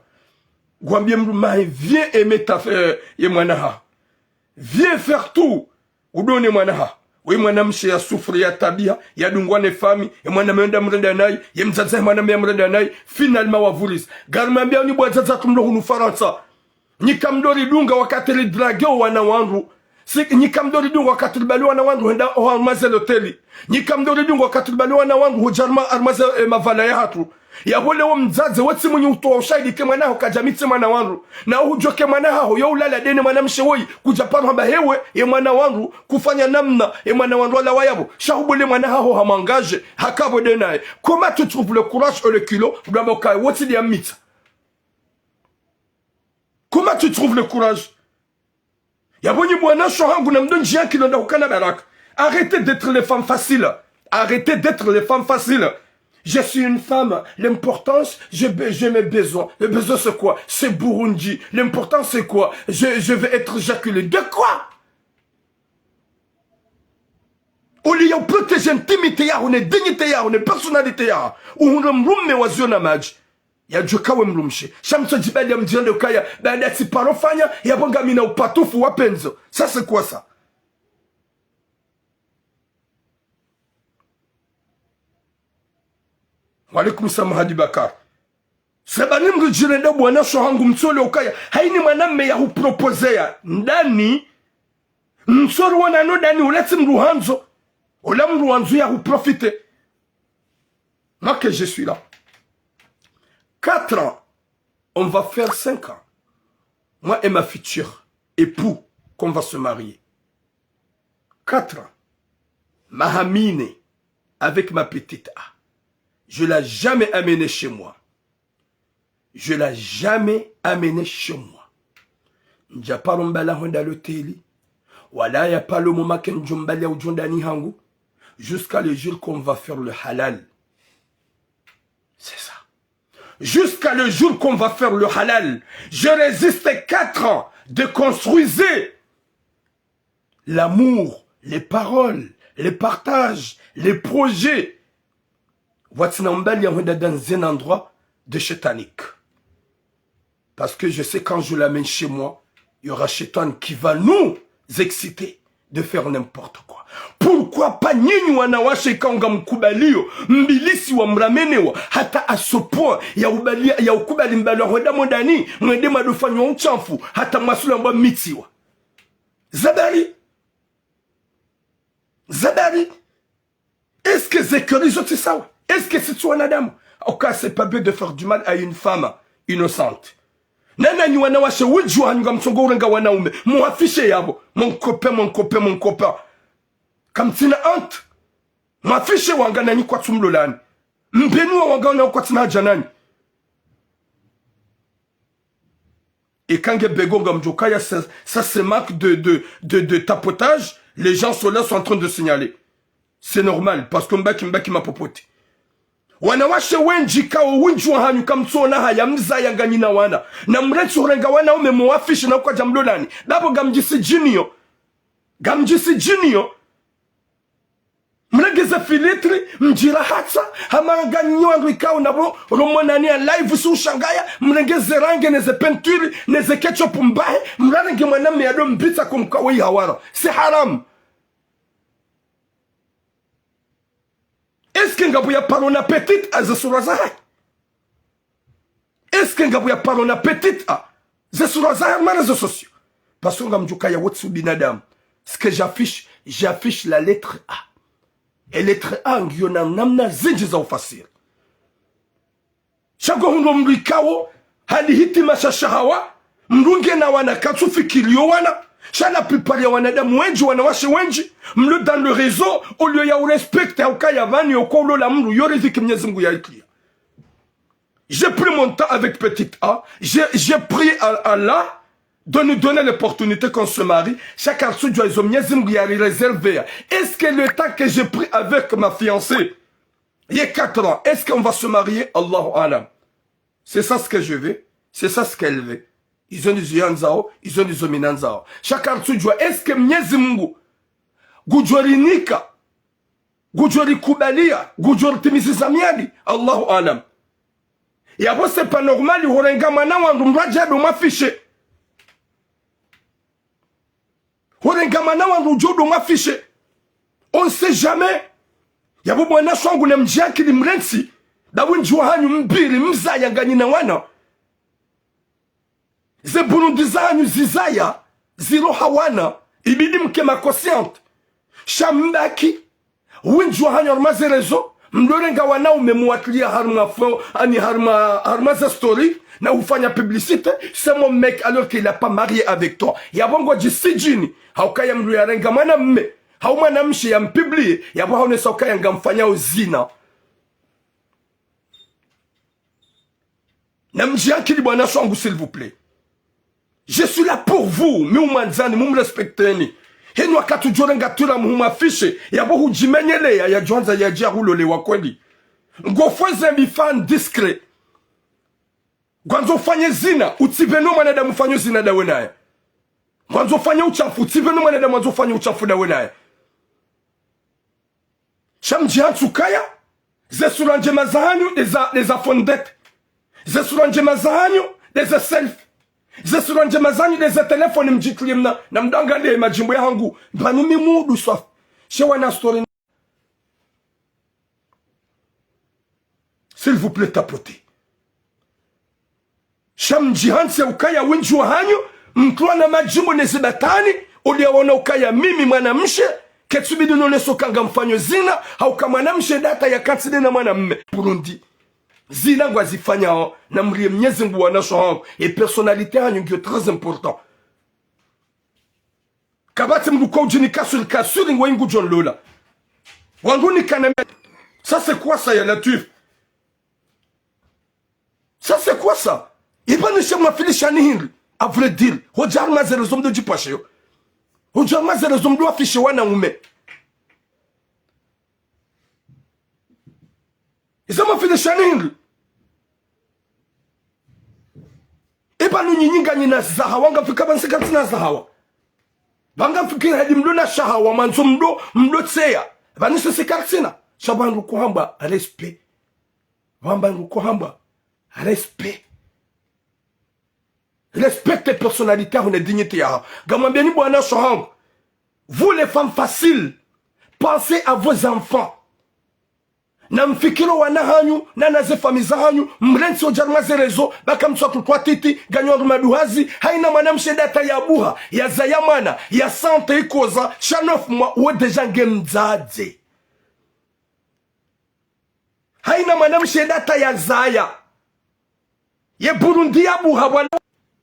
Ngwambie mdrume hahe, viens aimer ta, euh, ye mwana haho. Viens faire tout. Udone mwana haho. We mwanamshe ya souffrir ya tabiha, ya dungwa ne famille, ye mwana menda mrenda nayi, ye mdzadze mwana me mrenda nayi, finalement wa vuriza. Ngarimwambia ni bo wadzadze hatru mlo hunu Farantsa. Nyi kamdori dunga wakati ri draguer wana wandru. Si, nyi kamdori dunga wakati ri bali wana wandru hwenda oha maze loteli. Nyi kamdori dunga wakati ri bali wana wandru hudja harumwa, harumwa ze, eh, mavala yahatru. Yapvo leo mdzadze wetsi mwenyi utowa ushahidi ke mwana haho kadja mitsi mwana wandru. Na uhudjuwa ke mwana haho yo ulala nde ne mwanamshe woyi kudja paro hamba hewe ye mwana wandru kufanya namna ye mwana wandru alawa yapvo. Sha hubole mwana haho hamwangaje, haka pvo nde naye. Comment tu trouves le courage et le culot, udwamba ukaya wotsi nde ya mitsa. tu trouves le courage? Yapvo nyi bwana sho hangu na mdo ndjiya kilo nda hukana baraka. Arrêtez d'être les femmes faciles. Arrêtez d'être les femmes faciles. Je suis une femme. L'importance, je, be- j'ai mes besoins. Le besoin, c'est quoi? C'est Burundi. L'important, c'est quoi? Je, je vais être éjaculée. De quoi? Au lieu ya uprotéger intimité yaho, ne dignité yaho, ne personnalité yaho, uhundre mdrume wa ziyo na madji. Yadjuwa uka we mdrumshe. Sha mtsodjibaliya mdjirende ukaya, baada tsi paro fanya, yapvo ngami na upatufu wa penzo. Ça, c'est quoi ça? Wa alaikum salam, Hadi Bakar. Saba ni mdru djirende bwana sho hangu mtsole ukaya, hayini mwanamme ya huproposeya ndani, mtsori wona no ndani, ula tsi mdru handzo, ula mdru handzo ya huprofite. Moi que je suis là. Quatre ans, on va faire cinq ans. Moi et ma future époux, qu'on va se marier. Quatre ans. Maha mine avec ma petite A. Je l'a jamais amenée chez moi. Je l'a jamais amenée chez moi. Ndja paro mbala hwenda loteli. Wala ya paro mumake ndjo mbali ya udjo ndani hangu. Jusqu'à le jour qu'on va faire le halal. C'est ça. Jusqu'à le jour qu'on va faire le halal. Je résiste quatre ans de construire l'amour, les paroles, les partages, les projets. Pvatsina mbali ya hwenda dans un endroit de shétanique. Parce que je sais quand je l'amène chez moi, il y aura Shaitan qui va nous exciter de faire n'importe quoi. Pourquoi pas nyinyi wanawashe ikao ngamkubaliyo, mbilisi wa mramenewa, hata à ce point ya ubali, ya ukubali mbali wa hwenda mo ndani, mwende mwadofanywa utshafu, hata mwasula mbwa mitsiwa. Zabari. Zabari. Est-ce que ze écuries zo tsi sawa? Est-ce que si tsi wanadamu? Au cas, c'est pas bien de faire du mal à une femme innocente. Na nanyi wanawashe wendji wahanyu ngamtsongo urenga wanaume, muwafishe yapvo. Mon copain, mon copain, mon copain. Kamtsina honte. Mwafishe wanga nanyi kwatsu mlolani. Mbeni wa wanga na kwatsina haja nanyi. Eka nge bego ngamdjo kaya, ça, ça c'est marque de, de, de, de tapotage. Les gens sont là, sont en train de signaler. C'est normal, parce que mbaki, mbaki mapopote. Wanawashe wendji kao wendji wahanyu kamtsona haya mzaya nganyina wana. Na mrentsi hurenga wanaume muwafishe na kwadja mlolani. Dapvo ngamdjisidjiniyo. Ngamdjisidjiniyo. Mrenge ze filtre, mdjirahatsa, hama nganyi wandru ikao napvo romonani ya live si ushangaya, mrenge ze range ne ze peinture, ne ze ketchup mbahe, mrarenge mwanamme yado mbitsa ko mkawe ihawara. C'est haram. Est-ce que ngapvo ya paro na petite A ze sura zahahe? Est-ce que ngapvo ya paro na petite A ze sura zahahe harumwa réseaux sociaux? Parce que ngamdjo kaya wo tsi ubinadamu. Ce que j'affiche, j'affiche la lettre A. E lettre A ngiyo na namna zindji za ufasiri. Sha ngo hundro mdru ikao, hali hitima sha shahawa, mdru nge na wana katsu fikiriyo wana, sha la plupart ya wanadamu wendji, wanawashe wendji, mlo dans le réseau, au lieu ya urespecte, hauka ya pvani, yo kwa ulola mdru, yo riziki Mnyezi Mngu ya iklia. J'ai pris mon temps avec petite A, j'ai, j'ai prié à Allah de nous donner l'opportunité qu'on se marie, sha katsudjua izo Mnyezi Mngu ya ri réservé. Est-ce que le temps que j'ai pris avec ma fiancée, il y a quatre ans, est-ce qu'on va se marier? Allahu a'lam. C'est ça ce que je veux, c'est ça ce qu'elle veut. Izo ndizo yandzao, izo ndizo mi nandzao. Sha katsudjua, est-ce que Mnyezi Mngu ngudjo rinika, ngudjo rikubalia, ngudjo ritimiziza miadi? Allahu a'lam. Yapvo c'est pas normal, hurenga mwana wandru mradja do mwafishe. Hurenga mwana wandru udjo do mwafishe. On sait jamais. Yapvo bwana sho wangu na mdjiakili mrentsi, da wendji wahanyu mbiri, mzaya nganyina wana. Ze Burundi zahanyu zizaya, ziroha wana, ibidi mke ma consciente. Sha mbaki, wendji wahanyu harumwa ze réseaux, mdorenga wanaume muwatria harumwa fo, ani harumwa, harumwa ze story, na ufanya publicité, c'est mon mec alors qu'il a pas marié avec toi. Yapvo ngodjisidjini, hauka ya mdru yarenga mwanamme, hau mwanamshe ya mpublie, yapvo haonesa uka ya ngamfanyao zina. Na mdjiakili bwana sho wangu, s'il vous plaît. Je suis là pour vous, mi umwandzani, mumrespecteni. Henu wakati udjo renga twira muhuma affiche, yapvo hudjimenyeleya, yadjo andza yadje ahulole wa kweli. Ngofanya ze mifano discret. Ngwandzo ufanye zina, utsipvenu mwanadamu ufanye zina ndawe naye. Ngwandzo ufanye uchafu, utsipvenu mwanadamu wandzo ufanye uchafu ndawe naye. Sha mdjihantsi ukaya, ze sura ndjema zahanyu, nde za, nde za fondette. Ze sura ndjema zahanyu, nde ze selfie. Ze sura ndjema zahanyu, nde ze telefoni mdjituli mna, na mdangaliye madjimbo yahangu. Mbani mi mudu swafi. She wana story. S'il vous plaît, tapoter. Sha mdjihantsi ukaya wendji wahanyu, mtruwa na madjimbo ne zibatani, uliya wona ukaya mimi mwanamshe, ketsubidi nonese uka ngamfanyo zina, hauka mwanamshe ndata yakantsi nde na mwanamme. Burundi. Zina ngwazifanyao, na mriye Mnyezi Mngu wanasho hangu, e personnalité hanyu ngiyo très important. Kapvatsi mndru kwa udjini kasuri kasuri ngo ingu djo nlola. Wandru nikana mia. Ça c'est quoi ça, ya Latwif? Ça c'est quoi ça? Ipvanu she mwafilisha ni hindri? À vrai dire, hodja harumwa ze réseaux mdo djipvashe yo. Hodja harumwa ze réseaux mdo affiche wanaume. Izo mwafilisha ni hindri? Ipvanu nyinyi nganyina zahawa, ngamfikiri pvanu si karitsina zahawa. Pvanu ngamfikiri hadi mdo na shahawa, mwandzo mdo, mdo tseya. Pvanu sisi karitsina. Sha pvanu kohambwa respect. Pvanu kohambwa respect. Respecte personnalité yaho na dignité yaho. Ngamwambiyeni bo wanasho hangu. Vous les femmes faciles, pensez à vos enfants. Na mfikiri wana hanyu, na na ze famille zahanyu, mrantsi odja harumwa ze réseaux, baka mtswa tutwa titi, nganyi wandru maduhazi, haina mwanamshe ndata yabuha, yazaya mwana, ya sante ikoza, sha neuf mois, uwo déjà nge mdzadze. Haina mwanamshe ndata yazaya. Ye Burundi yabuha bwana.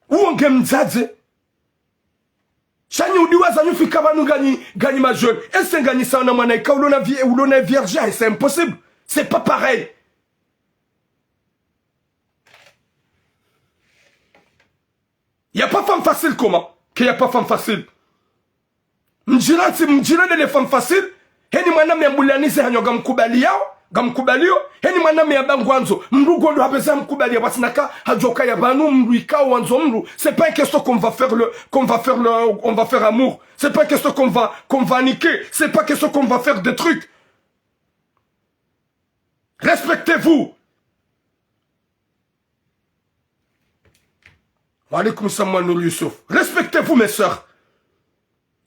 Uwo nge mdzadze. Sha nyi udiwaza nyi ufika pvanu nganyi, nganyi ma jeunes. Est-ce que nganyi sawa na mwana ika ulona vie-, ulona vierge, c'est impossible. C'est pas pareil. Y a pas femme facile comment? Que y a pas femme facile? Mdjirantsi, mdjirende les femmes faciles. Heni mwanamme yambulanize hanyo ngamkubaliyao, ngamkubaliyo. Heni mwanamme yamba ngwandzo, mndru ngondo hapveza yamkubaliya, pvatsina ka hadjoka ya pvanu mndru ikao wandzo mndru. C'est pas une question qu'on va faire le, qu'on va faire le, on va faire amour. C'est pas une question qu'on va, qu'on va niquer. C'est pas une question qu'on va faire des trucs. Respectez-vous. Wa alaykum salam wa Nour Youssouf. Respectez-vous, mes sœurs.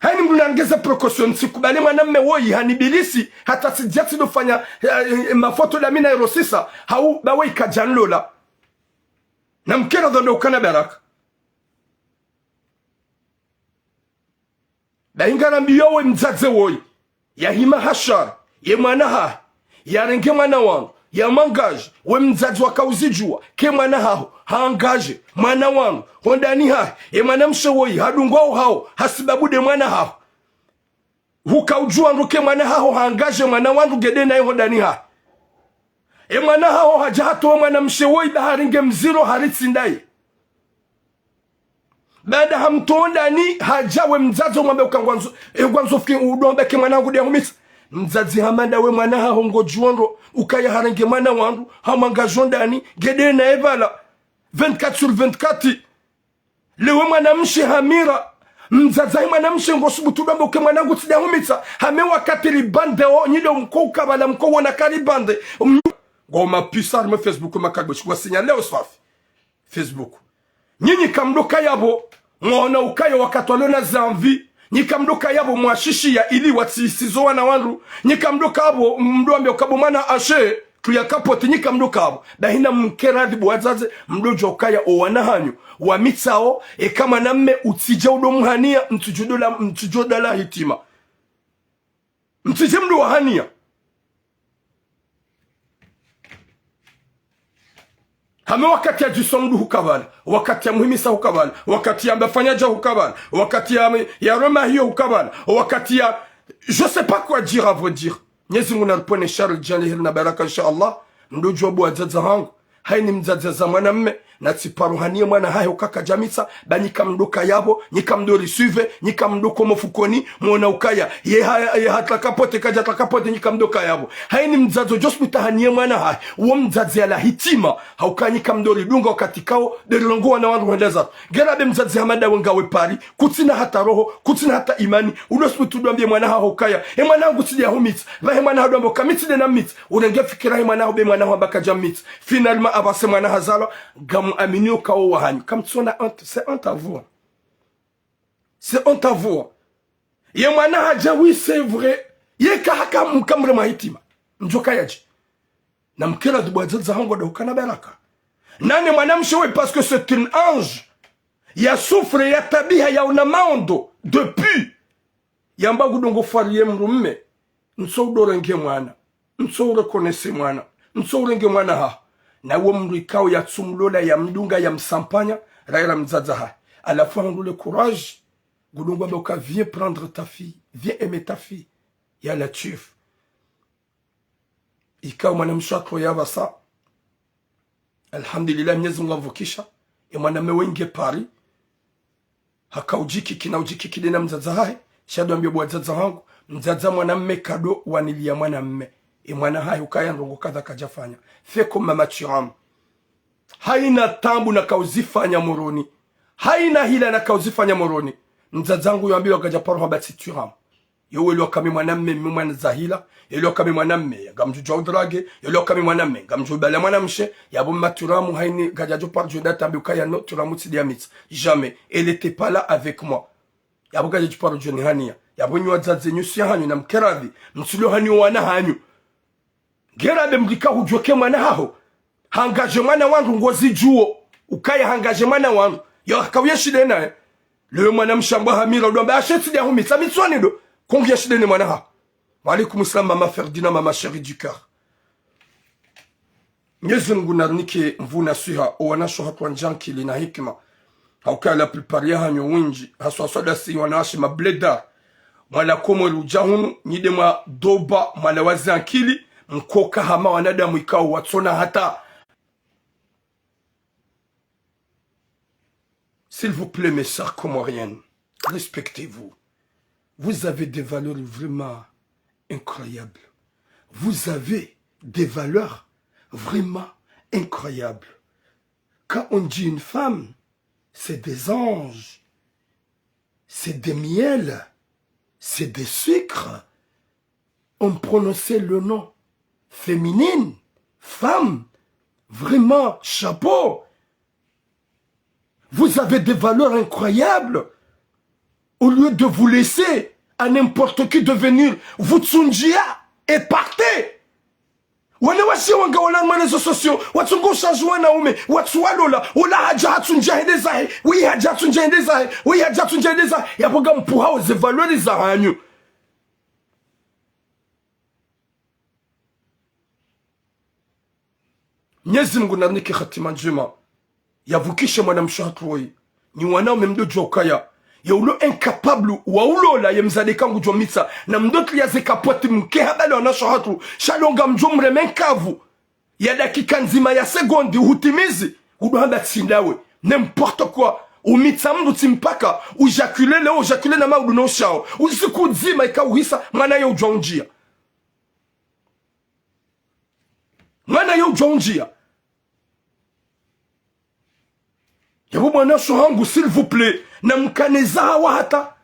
Haini mndru nangeze précaution, tsikubali mwanamme woyi hanibilisi, hata tsidja tsidofanya, eh, eh, mafoto dami na erosisa, hau ba woyi kadjanlola. Na mkera dhondo ukana baraka. Bahi ngarambiyo we mdzadze woyi, yahima hashara, ye mwana hahe, yarenge mwana wanu, yamwangaje, we mdzadze wakauzidjuwa, ke mwana haho, haangaje, mwana wanu, hondani hahe, ye mwanamshe woyi, hadungwa uhao, hasibabu de mwana haho. Hukaudjuwa ndro ke mwana haho, haangaje, mwana wanu, ngede naye hondani hahe. E mwana haho, hadja hatowa mwanamshe woyi, ba harenge mziro, haritsi ndaye. Baada hamtowa ndani, hadja we mdzadze umwambe uka ngwandzo, e ngwandzo fiki udombe ke mwana wangu de humitsa. Mdzadze hamba nda we mwana haho ngodjuwa ndro, ukaya harenge mwana wangu, hamwangajo ndani, ngede naye pvala. Vingt-quatre sur vingt-quatre. Lewe mwanamshe hamira. Mdzadze hahe mwanamshe ngosubutu dombe uke mwana wangu tsi de humitsa. Hame wakati libande o, nyi de mko ukabala mko wona ka libande. Um, ngo mapisa harumwa Facebook makagbeshi, ngwa signalé o swafi. Facebook. Nyinyi kamdoka yapvo, mwaona ukaya wakati walona zamvi. Nyi kamdoka yapvo mwashishiya ili watsisizo wana wandru. Nyi kamdoka yapvo, mdo wambe ukabo mwana ashe, tu ya kapoti, nyi kamdoka yapvo. Bahina mkera adhibu wadzadze, mdodjuwa ukaya o wana hanyu. Wamitsao, eka mwanamme utsidja udo muhaniya, mtsidjo dola, mtsidjo dala hitima. Mtsidje mdo wahaniya. Hame wakati ya djiswa mndru hukabala, wakati ya muhimisa hukabala, wakati ya mbafanya dja hukabala, wakati ya, ya rema hiyo hukabala, wakati ya, je sais pas quoi dire à vrai dire. Mnyezi Mungu naripvone shari djali heri na baraka, insha Allah. Mdodjuwa bo wadzadze hangu. Haini mdzadze za mwanamme, Na tsi paro haniye mwana hahe uka kadja mitsa, ba nyi kamdo kaya pvo, nyi kamdo risuive, nyi kamdo ko mfukoni, mwona ukaya, ye ha, ye hata kapote, kadja hata kapote, nyi kamdo kaya pvo. Hayini mdzadze djo subutu haniye mwana hahe, wo mdzadze yala hitima, hauka nyi kamdo ridunga wakati kawo, de rirongoa wana wandru hwenda zawo. Ngera be mdzadze hama ndawe ngawe Paris, kutsina hata roho, kutsina hata imani, udo subutu udo ambie mwana haho ukaya, e mwana hangu tsi de ya humitsa, ba he mwana haho udo ambie uka mi tsi de na mitsa, urenge fikira he mwana haho be mwana haho amba kadja mitsa. Finalement, apvasa mwana hazalwa, ngamu aminio uka wo wa hanyu. Kamtsona honte, c'est honte à vous. C'est honte à vous. Ye mwana hadja, oui, c'est vrai. Ye ka haka mkamre mwa hitima. Mdjo kaya dje. Na mkera dubu wa dzadze hangu ndo ukana baraka. Nane mwanamshe we, parce que c'est un ange. Ya souffre, ya tabiha, ya una maondo. Depuis. Yamba kudongo fwari ye mdrume. Ntso udorenge mwana. Ntso ureconnaisse mwana. Ntso urenge mwana haho. Na wo mdru ikao ya tsumulola, ya mdunga, ya msampanya, raira mdzadze hahe. Halafu handru le courage, kudongo amba uka viens prendre ta fille, viens aimer ta fille. Ya Latwif. Ikao mwanamshe hatru ya pvasa. Alhamdulillah, Mnyezi Mungu amvukisha. E mwanamme we nge Paris. Haka udjikiki na udjikiki de na mdzadze hahe. Sha ndo ambio bo wadzadze hangu. Mdzadze mwanamme kado wanilia mwanamme. E mwana hahe ukaya ndrongo kadha kadja fanya. Fait comme Mama Thuram. Hayina taabu naka uzifanya Moroni. Hayina hila naka uzifanya Moroni. Mdzadze hangu yo ambiwa kadja paro hamba tsi Thuram. Yo welewa uka mi mwanamme, mi mwana za hila. Yelewa uka mi mwanamme, ngamdjo djuwa udrague. Yelewa uka mi mwanamme, ngamdjo ubala mwanamshe. Yapvo Mama Thuram hayini kadja djo paro djo enda tambi ukaya non, Thuram tsi de ya mitsa. Jamais. Elle était pas là avec moi. Yapvo kadja djo paro djo nihaniya. Yapvo nyi wadzadze nyi usiya hanyu na mkeradhi. Mtsilo haniya wana hanyu. Ngera be mdru ika hudjuwa uka mwana haho. Hangadje mwana wandru ngozidjuwo. Ukaya hangadje mwana wandru. Yo haka uye shida naye. Leo mwanamshe amba hamira udo amba ashe tsi de ya humitsa, mitswani ndo. Kongu ya shida ne mwana haho. Wa alaykum salam, Mama Ferdinand, Mama chérie du cœur. Mnyezi Mungu narinike nvuu na swiha, o wanashe hatru wandza ankili na hikima. Hauka la plupart ya hanyu wendji, haswa haswa dasi wanawashe mablédards. Mwala Komori udja hunu, nyi de mwa doba, mwala wazi ankili, mkoka hama wanadamu ikao watsona hata. S'il vous plaît, mes sœurs comoriennes, respectez-vous. Vous avez des valeurs vraiment incroyables. Vous avez des valeurs vraiment incroyables. Quand on dit une femme, c'est des anges, c'est des miels, c'est des sucres. On prononçait le nom féminine, femme, vraiment, chapeau. Vous avez des valeurs incroyables. Au lieu de vous laisser à n'importe qui de venir vous tsundjia et partez. Wanawashe wanga wala ma réseaux sociaux, watsungo ushaji wanaume, watsu walola, ola hadja hatsundjia hende zahe, weyi hadja hatsundjia hende zahe, weyi hadja hatsundjia hende zahe, yapvo ngampuhao ze valeurs za hanyu. Mnyezi Mungu narinike hatima ndjema. Yavukishe mwanamshe hatru woyi. Nyi wanaume mdo djuwa ukaya. Ye ulo incapable wa ulola ye mdzadze ka ngudjo mitsa. Na mdo tria ze kapwati mke habale wanashe hatru. Sha lo ngamdjo mreme nkavu. Ya dakika ndzima ya segondi uhutimizi. Udo hamba tsi ndawe. N'importe quoi. Umitsa mdru tsi mpaka. Ujakule leo, ujakule na maudu no ushao. Usiku ndzima ika uhisa. Mwana ye udjuwa undjia. Mwana ye udjuwa undjia. Yapvo mwanashe hangu, s'il vous plaît, na mkane zaha wa hata.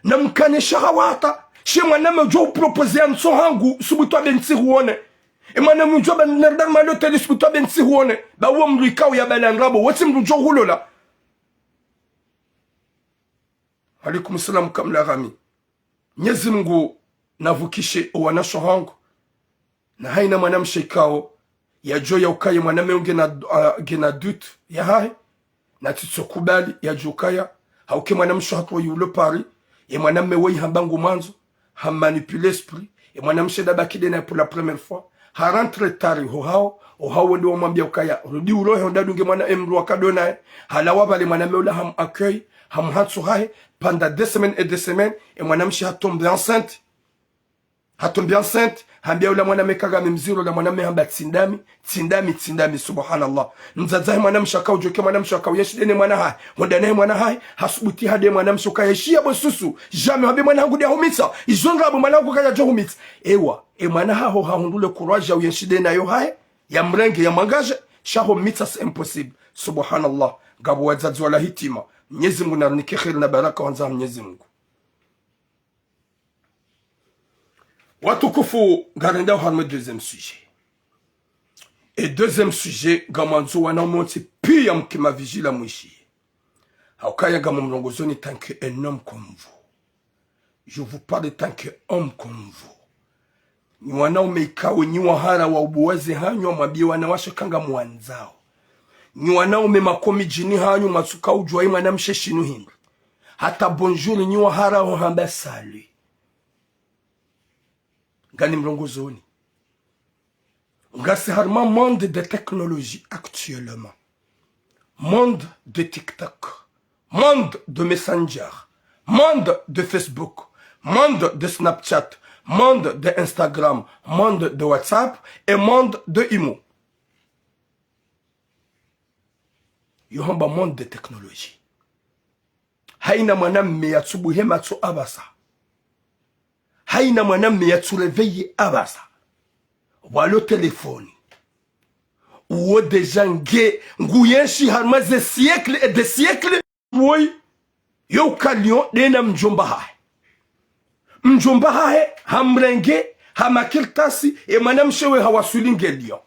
Na mkane shaha wa hata. She mwanamme udjuwa uproposer ya ntso hangu, subutu abe ntsi huone. E mwanamme udjuwa ba nardar maloteli subutu abe ntsi huone. Ba wo mdru ikao ya bala ndrabo, wo tsi mdru udjuwa uhulola. Alaykum salam, Kamla Rami. Mnyezi Mungu navukishe o wanashe hangu. Na hayina mwanamshe ikao, yadjo ya ukaya mwanamme ngena, ah, ngena doute ya hahe. Na tsitso kubali, yadjo ukaya. Hauka ye mwanamshe hatru woyi ulo Paris. Ye mwanamme woyi hamba ngu mwandzo. Ha manipuler esprit. Ye mwanamshe nda baki de naye pour la première fois. Ha rentre tard ho hawo, o hawo wende wamwambia ukaya, rudi ulohe wende udunge mwana e mdru wakado naye. Halawa pvale mwanamme ula hamu accueil, hamu ha ntsu hahe, pendant des semaines et des semaines, e mwanamshe ha tombe enceinte. Hatombé enceinte, hambia ula mwanamme ka ngami mdziro, ula mwanamme hamba tsi ndami, tsi ndami, tsi ndami, subhanallah. Mdzadze wahe mwanamshe haka udjo ke mwanamshe haka uyenshi de ne mwana hahe, hwenda nahe mwana hahe, hasubuti hade mwanamshe uka yeshiya bo susu, jamais hambe mwana hangu de ahumitsa, izo ndrabo mwana hangu kaya djo humitsa. Ewa, e mwana haho hahundru le courage ya uyenshi de nayo hahe, ya mrenge, ya mwangaje, sha ho mitsa c'est impossible. Subhanallah, ngapvo wadzadze wala hitima. Mnyezi Mungu narinike kheri na baraka wandza Mnyezi Mungu. Watukufu, ngarendao harumwa deuxième sujet. E deuxième sujet, ngamwandzo wanaume wontsi piya mke ma vigilants mwishiye. Haukaya ngamumrongozoni tant qu'un homme comme vous. Je vous parle tant qu'homme comme vous. Nyi wanaume ikao nyi wahara wa ubuwaze hanyu mwambiye wanawashe ka ngamwandzao. Nyi wanaume makomidjini hanyu mwatsuka udjuwa ye mwanamshe shinu hindri. Hata bonjour nyi wahara ho hamba salut. Nganimrongozoni. Ngasi harumwa monde de technologie actuellement. Monde de TikTok. Monde de Messenger. Monde de Facebook. Monde de Snapchat. Monde de Instagram. Monde de WhatsApp. Et monde de Imo. Yo hamba monde de technologie. Haina mwanamme yatsubuhe matso apvasa. Haina mwanamme yatsu réveiller apvasa. Walo telefoni. Uwo déjà nge, nguyenshi harumwa ze siècles et des siècles. Woyi, yo uka Lyon de na mdjomba hahe. Mdjomba hahe hamrenge ha makartasi, e mwanamshe we hawaswili nge Lyon.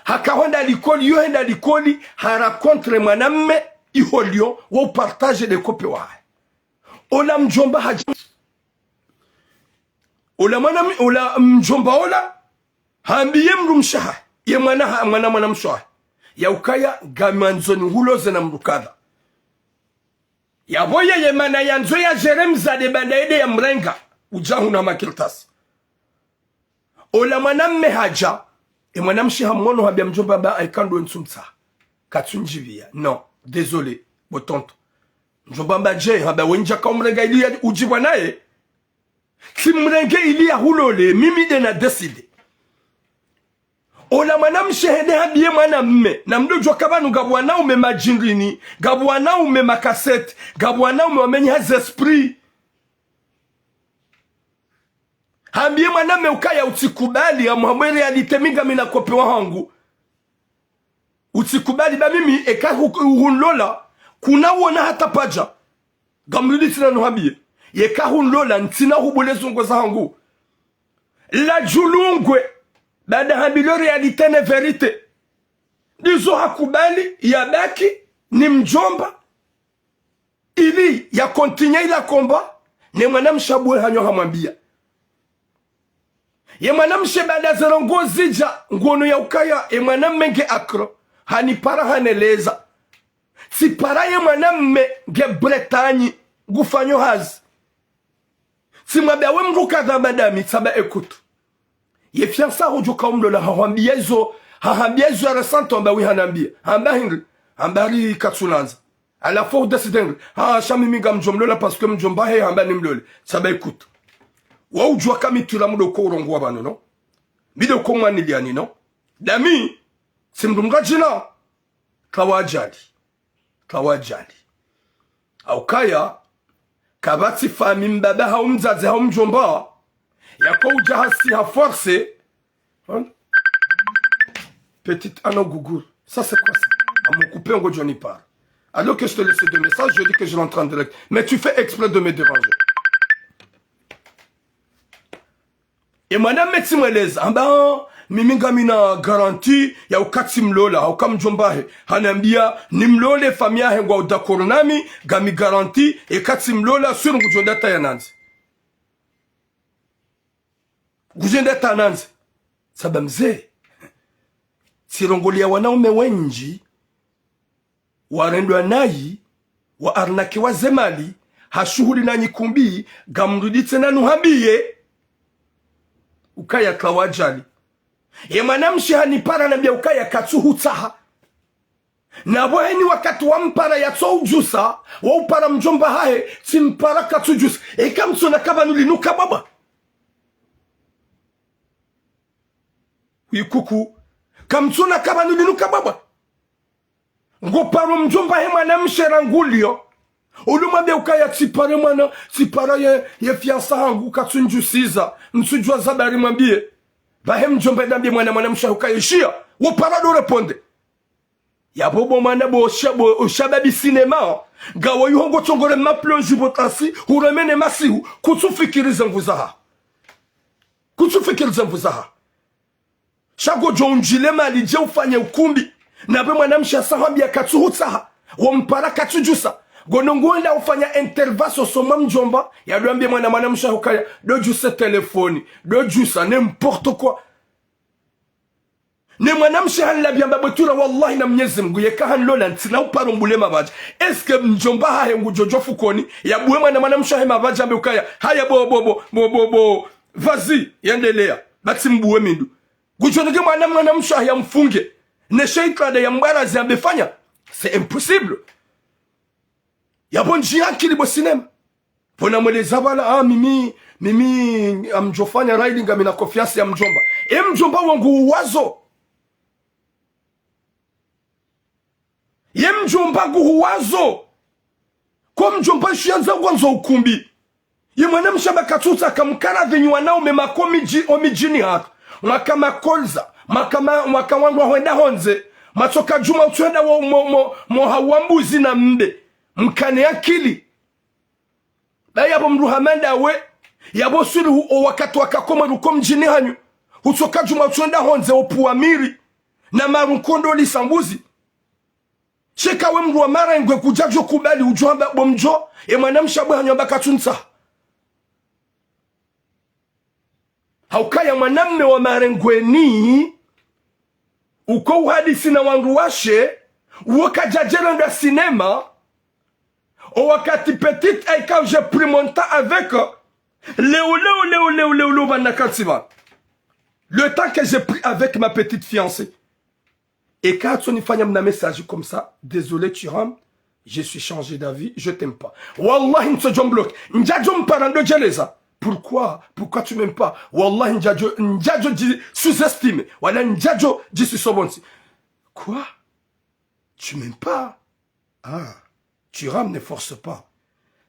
Haka hwenda likoli, yo henda likoli, ha rencontre mwanamme iho Lyon, wo upartage de copain wahahe. Ola mdjomba hadja. Ola mwana mi-, ola mdjomba ola, hambiye mdrumshe hahe, ye mwana ha-, mwana, mwanamshe hahe. Ya ukaya, ngamwandzoni huloze na mdru kadha. Yapvo yeye mana yandzo ya gérer mdzadze baanda yede ya mrenga, udja hunu ha makartasi. Ola mwanamme hadja, e mwanamshe hamwono hambia mdjomba mba, ayi ka ndo ntsumtsaha. Katsundjipviya. Non, désolé, bo tonton. Mdjomba mba dje, hamba we ndjaka umrenga ili ya udjipvwa naye. Tsimrenge ili ya hulole, mimi de na décidé. Ola mwanamshe hende hambiye mwanamme, na mdodjuwa ka pvanu ngapvo wanaume madjindrini, ngapvo wanaume makaseti, ngapvo wanaume wamenyi ha ze esprit. Hambiye mwanamme ukaya utsikubali, amuhambe réalité mi ngami na copain wahangu. Utsikubali ba mimi eka hu-, hunlola, kuna wona hata pvadja. Ngamrudi tsena nuhambiye. Yeka hunlola, ntsina hubule zungo zahangu. La djulungwe, baanda hambilwa réalité ne vérité. Ndizo hakubali, yabaki, ni mdjomba. Ili ya continuer ila combat, ne mwanamshe abuwe hanyo hamwambiya. Ye mwanamshe baanda ze ndrongoo zidja, nguono ya ukaya, ye mwanamme nge Accra, hanipara haneleza. Tsipara ye mwanamme nge Bretagne, ngufanyo hazi. Tsimwambiya we mdru kadha madame, tsamba écoute. Ye fiancé hudjuka umlola, hahwambiya zo, hahwambiya zo ya récent, hamba wi hanambiya. Hamba hindri, hamba hari katsunandza. À la fois udécidé hindri, ha, sha mimi ngamdjo mlola parce que mdjomba he hamba nimlole. Tsamba écoute. Wa udjuwa ka mi tula mdoko urongowa pvanu, non? Mi doko mwaniliyani, non? Dami, tsi mdru mdradjina. Kawadjali. Kawadjali. Haukaya, kapvatsi fami mbaba hau mdzadze hau mdjomba, yako udja hasi ha force. Hein? Petite Anna Gougour, ça c'est quoi ça? À mon coupé, on Johnny part. Alors que je te laisse deux messages, je dis que je rentre en direct. Mais tu fais exprès de me déranger. Ye mwanamme tsimweleza, hamba, mimi ngamina garantie ya uka tsimlola, hauka mdjomba he hanambiya nimlole, fami yahe ngwao d'accord nami, ngami garantie, eka tsimlola, sûr ngudjo nda ta yanandze. Ngudjo nda ta yanandze. Tsamba mze, tsirongoliya wanaume wendji, warendwa nayi, wa arnaquer wa ze mali, ha shuhuli nanyi kumbi, ngamrudi tsena nuhambiye. Ukaya kawadjali. Ye mwanamshe hanipara hanambiya ukaya katsuhutsaha. Na pvo heni wakati wampara yatso udjusa, wa upara mdjomba hahe, tsimpara katsudjusa. Eka mtsona ka pvanu linuka baba. Kuikuku. Kamtsuna kabanu linu kababa. Ngo paro mdjomba he mwanamshe rangu leo. Ulu mwambe ukaya tsipare mwana, tsipara ye, ye fiancé hangu katsundjusiza. Ntsudjuwa zabari mwambie. Bahe mdjomba ndambie mwana mwanamshe ukaya ishiya. Wo para do répondre. Ya bobo mwana bo sha-, bo, shababi cinéma. Ngawo yuho ngo tsongore ma plonge bo tasi, huremene masihu, kutsufikiri ze nvu zaha. Kutsufikiri ze nvu zaha. Sha ngodjo undjile mali dje ufanye ukumbi. Nabe mwanamshe asa hwambia katsuhutsaha. Wo mpara katsudjusa. Ngono ngwenda ufanya intervention soma mdjomba. Ya do ambie mwana mwanamshe hukaya. Do djuse telefoni. Do djusa n'importe quoi. Ne mwanamshe hanilabia mbaba bwetura wallahi na Mnyezi Mngu. Yeka hanilola ntsina uparo mbule mabadja. Est-ce que mdjomba hahe ngudjo djo fukoni. Ya buwe mwana mwanamshe hahe mabadja ambe ukaya. Haya bo, bo, bo, bo, bo, bo. Vas-y, yendelea. Batsi mbuwe mindu. Kudjoneke mwana mwanamshe ya mfunge. Ne sheitwade ya mbarazi ya befanya. C'est impossible. Ya bo ndji akili bo cinéma. Pvo na mweleza bala, ah, mimi, mimi, amdjofanya raili ngami na confiance ya mdjomba. E mdjomba wangu uwazo. Ye mdjomba nguhuwazo. Ko mdjomba shiandza ngwandzo ukumbi. Ye mwanamshe amba katsutsaha kamkara dhenyi wanaume mako midji-, o midjini hatru. Mwaka makolza, mwaka ma-, mwaka wandru wahwenda hondze. Mwatsoka djuma utsuhenda wo mo, mo, mo hawa mbuzi na mbe. Mkane akili. Ba ya bo mdru hama ndawe, ya bo suluhu o wakati waka komwe ruko mdjini hanyu. Hutsoka djuma utsuhenda hondze o puwa miri. Na maru nkondo lisa mbuzi. Sheka we mdru wa marengwe kudjadjo kubali udjo hamba bo mdjo, e mwanamshe abwe hanyu amba katsuntsaha. Haukaya mwanamme wa marengweni, uko uhadisi na wandru washe, uwo kadjadjela ndo cinéma, o wakati petite aika j'ai pris mon temps avec, leo, leo, leo, leo, leo, leo, bana kansi ba. Le temps que j'ai pris avec ma petite fiancée. Eka tsonifanya mna message comme ça, désolé Thuram, je suis changé d'avis, je t'aime pas. Wallahi, ntsodjo mbloquer. Ndjadjo mpara ndo djeleza. Pourquoi ? Pourquoi tu m'aimes pas ? Wallahi, ndjadjo, ndjadjo dji sous-estimer. Wala ndjadjo dji sous-sobonsi. Quoi ? Tu m'aimes pas ? Ah, Thuram ne force pas.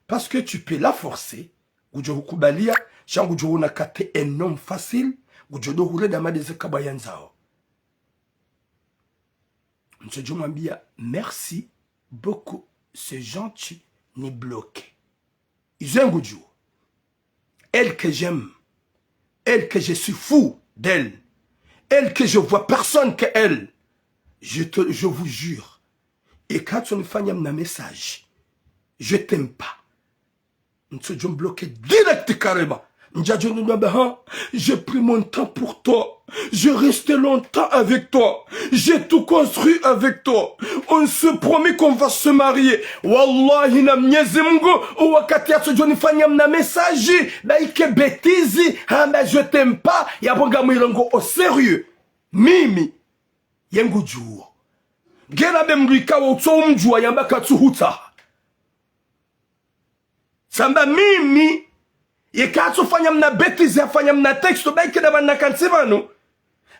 Parce que tu peux la forcer. Ngudjo hukubalia, sha ngudjo wona kate un homme facile, ngudjo do hureda madeze kabwa yandzao. Ntsodjo mwambia, merci beaucoup, c'est gentil, ni bloquer. Izo ngudjo. Elle que j'aime, elle que je suis fou d'elle, elle que je vois personne que elle, je te, je vous jure, eka tsonifanya mna message, je t'aime pas. Ntsodjo mbloquer direct carrément. Ndjadjo nunua ba, hein, j'ai pris mon temps pour toi. J'ai resté longtemps avec toi. J'ai tout construit avec toi. On s'est promis qu'on va se marier. Wallahi na Mnyezi Mngu, o wakati yatsodjo nifanya mna message, ba ike bêtise, hamba je t'aime pas, ya bo ngamwirengo au sérieux. Mimi, ye ngudjuo. Ngena be mdru ikawo utso umdjua yamba katsuhutsaha. Tsamba mimi, yeka tsofanya mna bêtise, hafanya mna texto, ba ike nda bana kansi bano.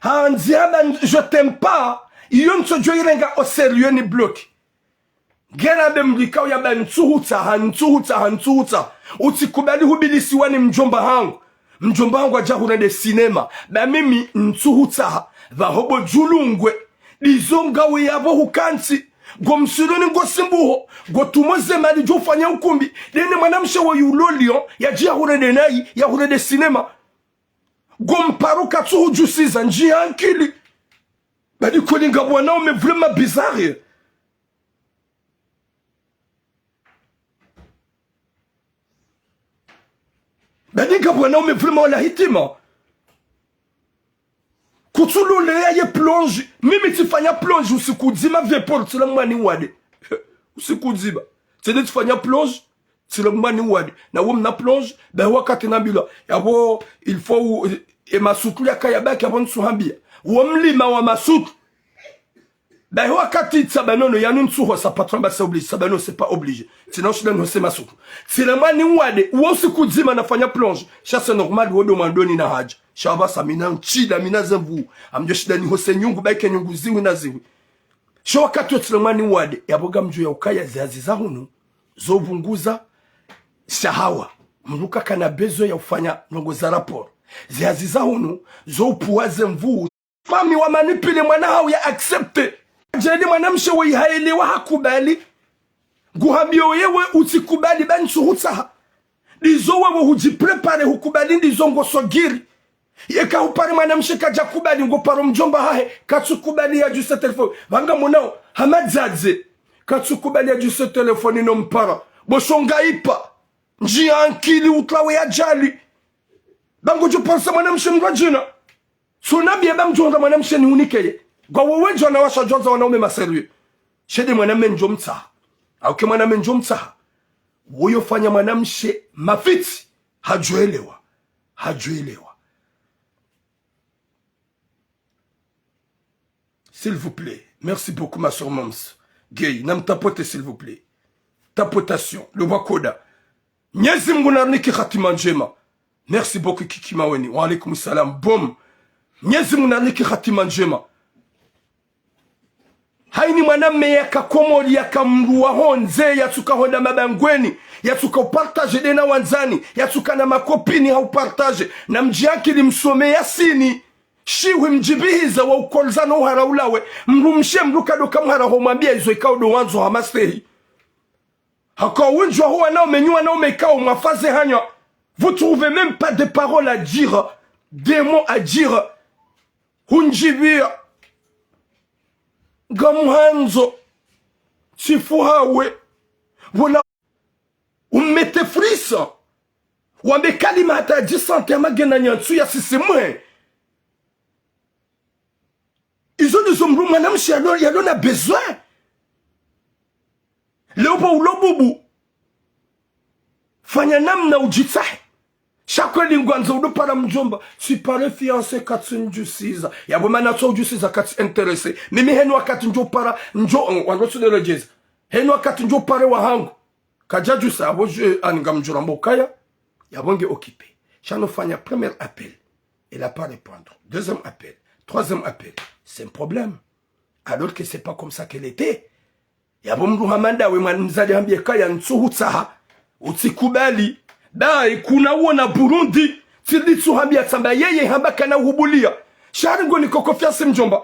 Handzi hamba je t'aime pas, iyo ntsodjo irenga au sérieux ni bloquer. Ngena be mdru ikao yamba ntsuhutsaha, ntsuhutsaha, ntsuhutsaha. Utsikubali hubilisiwa ni mdjomba hangu. Mdjomba hangu adja hurende cinéma. Ba mimi ntsuhutsaha. Pvaho bo djulungwe. Dizo ngawe ya bo hukantsi. Ngo msuluni ngo simbuho. Ngo tumo ze mali djo ufanya ukumbi. Dene mwanamshe wa yulo Lyon. Yadji ya hurende nayi. Ya hurende cinéma. Ngo mparo katsuhudjusiza. Ndji ya ankili. Badi koli nga bwana ume vraiment bizarre. Badi nga bwana ume vraiment wala hitima. Kutsulole ya ye plonge. Mimi tsifanya plonge usiku dzima vieux Paul tsila mwani wade. Usiku dzima. Tsende tsifanya plonge. Tsila mwani wade. Na wo mna plonge. Be wakati nambilwa. Ya bo, il faut, e masutu ya kaya baki ya bo ntsuhambia. Wo mlima wa masutu. Ba iho wakati tsamba nono yanu ntsuho sa patron ba c'est obligé, tsamba nono c'est pas obligé. Tsina ushinda nono c'est masuku. Tsile mwani wade, uwo usiku dzima nafanya plonge. Sha c'est normal, wo ndo mwandoni na hadja. Sha pvasa mi na ntsida, mi na ze nvuu. Ngamdjo shinda nihose nyungu, ba ike nyungu zihwi na zihwi. Sha wakati wotsile mwani wade, yapvo ngamdjo ya ukaya ze hazi za hunu, zo pvunguza shahawa. Mdru kakana besoin ya ufanya ndrongo za rapport. Ze hazi za hunu, zo upvuwa ze nvuu. Mami wa manipule mwana hahu ya accepte. Djeli mwanamshe wo ihaelewa hakubali. Nguhambio yewe utsikubali ba ntsuhutsaha. Ndizo wewe hudjiprépare hukubali ndizo ngosogiri. Yeka hupare mwanamshe kadjakubali ngoparo mdjomba hahe. Katsukubali yadjuse telefoni. Pvanga monao. Hamadzadze. Katsukubali yadjuse telefoni no mpara. Boshonga ipa. Ndjiya ankili utlawe ya djali. Ba ngodjo parisa mwanamshe mdru wa djina. Tsunambie ba mdjo hondza mwanamshe ni unikeye. Ngwa wewe djwana washa djondza wanaume ma sérieux. Shede mwanamme ndjo mtsaha. Auke mwanamme ndjo mtsaha. Woyo fanya mwanamshe mafitsi. Hadjwelewa. Hadjwelewa. S'il vous plaît. Merci beaucoup, ma sœur Moms. Gay, nam tapote, s'il vous plaît. Tapotation. Le roi Koda. Mnyezi Mungu narinike hatima ndjema. Merci beaucoup, Kiki Maweni. Wa alaikum salam. Bom. Mnyezi Mungu narinike hatima ndjema. Haini mwanamme yaka Komori, yaka mdru wa hondze, yatsuka honda mabangweni, yatsuka upartage de na wandzani, yatsuka na makopini ha upartage, na mdji akili msome Yasini. Shihwi mdjibihiza wa ukolza no uhara ulawe, mdrumshe mdru kado kamhara ho mwambia izo ikao ndo wandzo ha mastehi. Haka wendji wa ho wanaume, nyi wanaume ikao mwafaze hanywa. Vous trouvez même pas des paroles à dire, des mots à dire. Hundjibia. Ngamhandzo. Tsifu hawe. Wona ummete frisse. Wambe kalima hata djisante ya magena nyantsu ya sisimwe. Izo ndizo mdru mwanamshe yalo, yalo na besoin. Leo pvo ulo bubu. Fanya namna udjitsahe. Sha kweli ngwandzo udo para mdjomba. Tsipare fiancé katsi ndjusiza. Yapvo mana tso udjusiza katsi intéressé. Mimi heni wakati ndjo para ndjo, wandru tsu de redjeza. Heni wakati ndjo pare wahangu. Kadjadjusa, yapvo je, ani ngamdjura mbo kaya. Yapvo nge occupé. Sha no fanya premier appel. Elle a pas répondre. Deuxième appel. Troisième appel. C'est un problème. Alors que c'est pas comme ça qu'elle était. Yapvo mdru hama ndawe mwana mdzadze hambie kaya ntsuhutsaha. Utsikubali. Dayi kuna wona Burundi. Tsi nditsu hambia tsamba yeye hamba kana uhubulia. Sha hari ngo niko confiance mdjomba.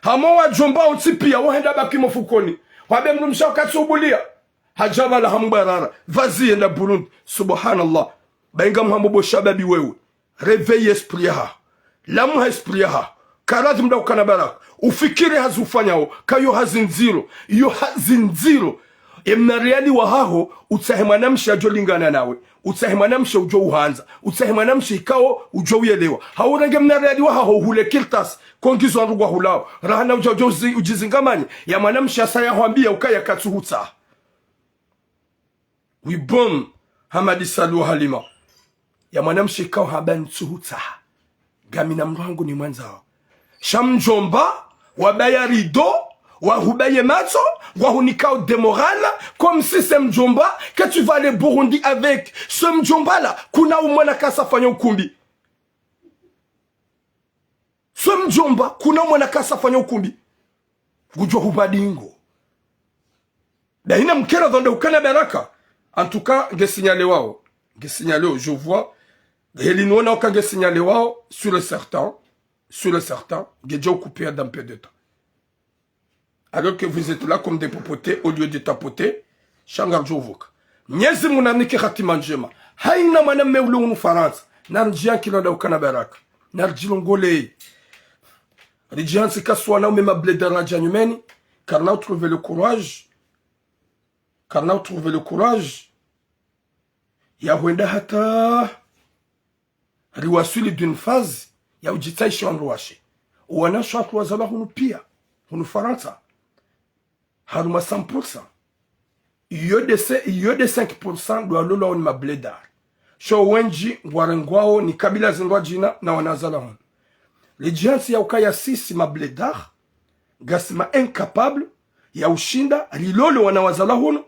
Hama wadjomba utsi pia wahenda baki mofukoni. Wambe mdrumshe wakatsuhubulia. Hadja pvala hambarara. Vas-y, yenda Burundi. Subhanallah. Bainga mhambo bo shababi wewe. Réveille esprit yahaho. Lamuha esprit yahaho. Karadhi mdru ukana baraka. Ufikiri hazi ufanyao. Kayo hazi ndziro. Iyo hazi ndziro. Emna réalité wahaho. Utsahe mwanamshe adjo lingana nawe. Utsahe mwanamshe udjo uhandza. Utsahe mwanamshe ikao udjo uyelewa. Haurenge mna réalité wahaho uhule kartasi. Kongizo arugwa hulao. Raha na udja udjo uzi-, udjizingamanye. Ya mwanamshe asa yahwambia ukaya katsuhutsaha. Oui, bon, Hamadi Salu Halima. Ya mwanamshe ikao hamba ntsuhutsaha. Ngamina mdru hangu nimwandzao. Sha mdjomba, wabaya rideau, wahubaye matso, wahunikao de morale, comme si c'est mdjomba, que tu vas aller Burundi avec ce mdjomba-là, kuna umwona kasa fanya ukumbi. So mdjomba, kuna mwana kasa fanya ukumbi. Ngudjo hupva dingo. Dahina mkera dhonde ukana baraka. En tout cas, nge signalé wao. Nge signalé wao, je vois. Heli nuona uka nge signalé wao, sûr et certain. Sûr et certain. Nge djo kupia dans peu de temps. Alors que vous êtes là comme des popotés au lieu de tapoter, sha ngardjo uvuka. Mnyezi Mungu nanike hatima ndjema. Haina mwana mme ule unu Farantsa. Naridjiankilie nda ukana baraka. Naridjilongole. Ridjiantsi kaswa na ume mablédard radja nyumeni. Karina utrouver le courage. Karina utrouver le courage. Ya hwenda hata riwaswili d'une phase ya udjitsahisha wandru washe. Owanashe watru wazalwa hunu pia, hunu Farantsa. Harumwa cent pour cent. Iyo de ce-, iyo de cinq pour cent ndo walolwa wo ni mablédard. Sho wendji ngwarengwao ni kabila zindru wadjina na wana wazalwa hunu. Ledjiantsi ya ukaya sisi mablédard, ngasi ma incapable ya ushinda rilole wana wazalwa hunu.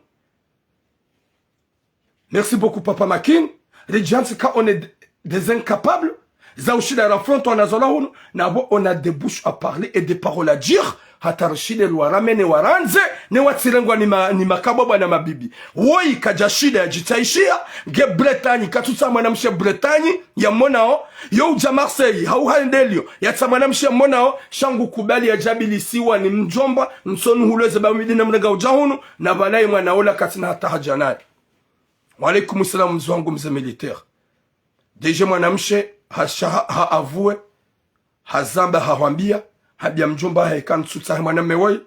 Merci beaucoup, Papa Makin. Ridjiantsi ka on est des incapables. Za ushinda raffronter wana zola hunu, na bo on a des bouches à parler et des paroles à dire, hata rishinde rwarame ne warandze, ne watsirengwa ni ma-, ni makabwabwa na mabibi. Woyi kadjashinda yadjitsahishiha, nge Bretagne, katsutsaha mwanamshe Bretagne, ya monao, yo udja Marseille, hau haendelio, yatsaha mwanamshe ya monao, sha ngu kubali yadjabilisiwa ni mdjomba, ntsonu hulweze ba midi na mrenga udja hunu, na balayi mwana ola katsina hata hadja naye. Wa alaikum salam, mze wangu mze militaire. Déjà mwanamshe hasha ha, ha avoué, hazamba hahwambia, hambia mdjomba hahe kantsutsaha mwanamme woyi.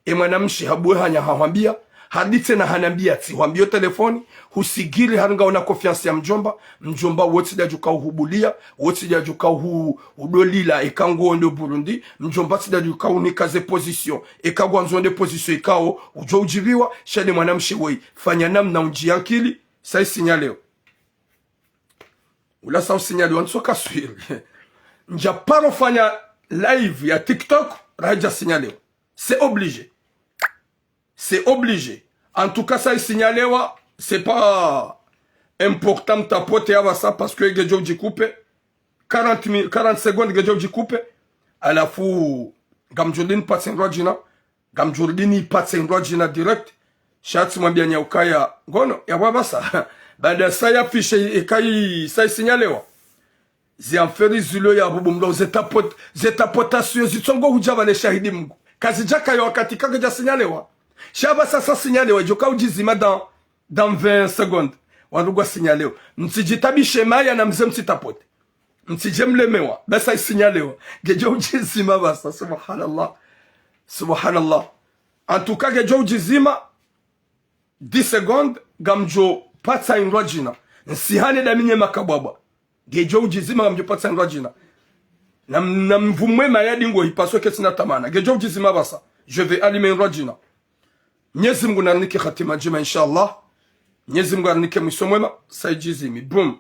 E mwanamshe habuwe hanya hahwambia, haditse na hanambia tsi hwambio telefoni, husigiri haringa una confiance ya mdjomba, mdjomba wo tsi dadjuka uhubulia, wo tsi dadjuka uhu-, udolila eka ngo ndo Burundi, mdjomba tsi dadjuka unika ze position, eka ngwandzo nde position ikao, udjo udjibiwa, sha nde mwanamshe woyi, fanya namna undji ya nkili, sa isinya leo. Ula sa usinya leo, ntsoka swiri. Ndja paro fanya live ya TikTok, raha dja sinya leo. C'est obligé. C'est obligé. En tout cas, sa isinya leo, c'est pas important mtapote ya pvasa, parce que ngedjo udjikupe. Quarante mi-, quarante secondes ngedjo udjikupe. Halafu, ngamdjo lini patse ndrwadjina. Ngamdjo rudi nipatse ndrwadjina direct. Sha tsi mwambia nya ukaya ngono, ya pvwa pvasa. Baada sa ya fiche ikayi sa isinya leo. Zi affaires zilo ya bubu mlo, ze tapot-, ze tapotation zitsongo hudja pvale shahidi Mngu. Kazidjaka yo wakati kake dja sinya leo. Sha pvasa sa sinya leo, djoka udjizima dans, dans vingt secondes. Wandru ngwa sinya leo. Mtsidjitabishe maya na mze mtsitapote. Mtsidje mlemewa, pvasa isinya leo. Ngedjo udjizima pvasa, subhanallah. Subhanallah. En tout cas, ngedjo udjizima, dix secondes, ngamdjo patsa indrwadjina. Nsihane daminye makabwabwa. Ngedjo udjizima, ngamdjo patsa indrwadjina. Na, na mvumwe mayadi ngo hipaswe ketsina tamana. Ngedjo udjizima pvasa. Je vais allumer indrwadjina. Mnyezi Mngu narinike hatima ndjema, inshallah. Mnyezi Mngu arinike mwiso mwema, sa idjizimi. Boum.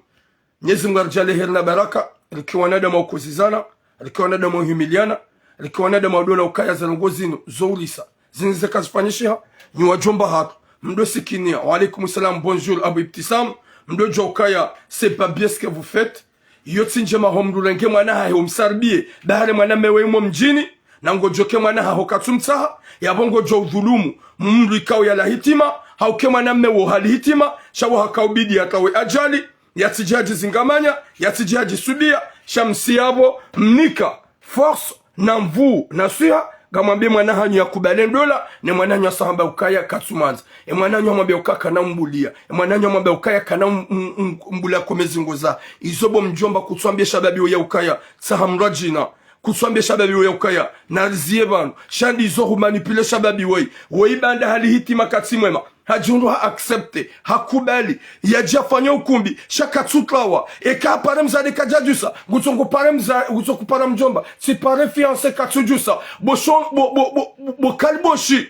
Mnyezi Mngu aridjaanlie heri na baraka, rike wanadamu wa ukozizana, rike wanadamu wa uhimiliana, rike wanadamu wa udona ukaya za ndrongo zinu, zo urisa. Zinu zeka zifanyishiha, nyi wadjomba hatru. Mdo sikinia, wa alaikum salam, bonjour, Abu Ibtisam. Mdo djua ukaya, c'est pas bien ce que vous faites. Iyo tsi ndjema ho mdru renge mwana hahe umsarbiye, bahari mwanamme we imo mdjini, na ngodjoke mwana haho katsumtsaha, yapvo ngodjo udhulumu mdru ikao yala hitima, hauke mwanamme wo hali hitima, sha wo haka ubidi yatawe ajali, yatsidje hadjizingamanya, yatsidje hadjisudia, sha msi yapvo, mnika force, na nvuu, na swiha, ngamwambie mwana hanyu yakubali ndola, ne mwana hanyu asahamba ukaya katsumwandza. E mwana hanyu amwambia ukaya kana umbulia. E mwana hanyu amwambia ukaya kana um-, um-, um-, umbulia komezi ngoza. Izo bo mdjomba kutsuambia shababi woyi ya ukaya, tsaha mdrwadjina. Kutsuambia shababi woyi ya ukaya, narizie pvanu. Sha ndizo humanipule shababi woyi. Woyi baanda hali hitima katsi mwema. Hadjihundru ha accepte, hakubali, yadja fanya ukumbi, sha katsutlawa, eka hapare mdzadze kadjadjusa, ngutsongo pare mdza-, ngutsongo para mdjomba, tsi pare fiancé katsudjusa, bo shon-, bo, bo, bo, bo, bo kaliboshi.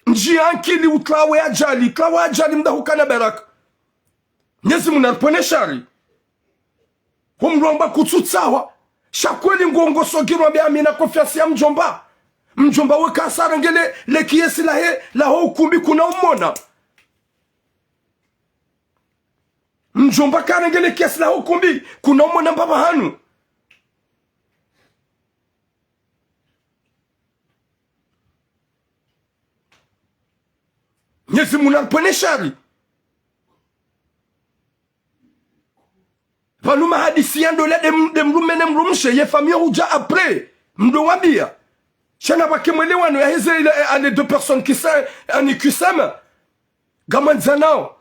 Ndjia nkili utlawe ajali, tlawa ajali mda hukana baraka. Mnyezi Mngu naripvwene shari. Ho mdru amba kutsutsawa. Sha kweli ngongo sogirwa be amina confiance ya mdjomba. Mdjomba we kasarengele le kiesi lahe, laho ukumbi kuna umona. Mdjomba karengele kiesi laho ukumbi kuna umona mbaba hanu. Mnyezi Mngu naripvwene shari. Pvanu mahadisi ya ndola de m-, de mdrume ne mdrumshe, ye famille hudja après. Mdo wambia. Sha na pvwake mwelewano yaheze ile, eh, les deux personnes qui s'aiment, ani qui s'aiment. Ngamwandzanao.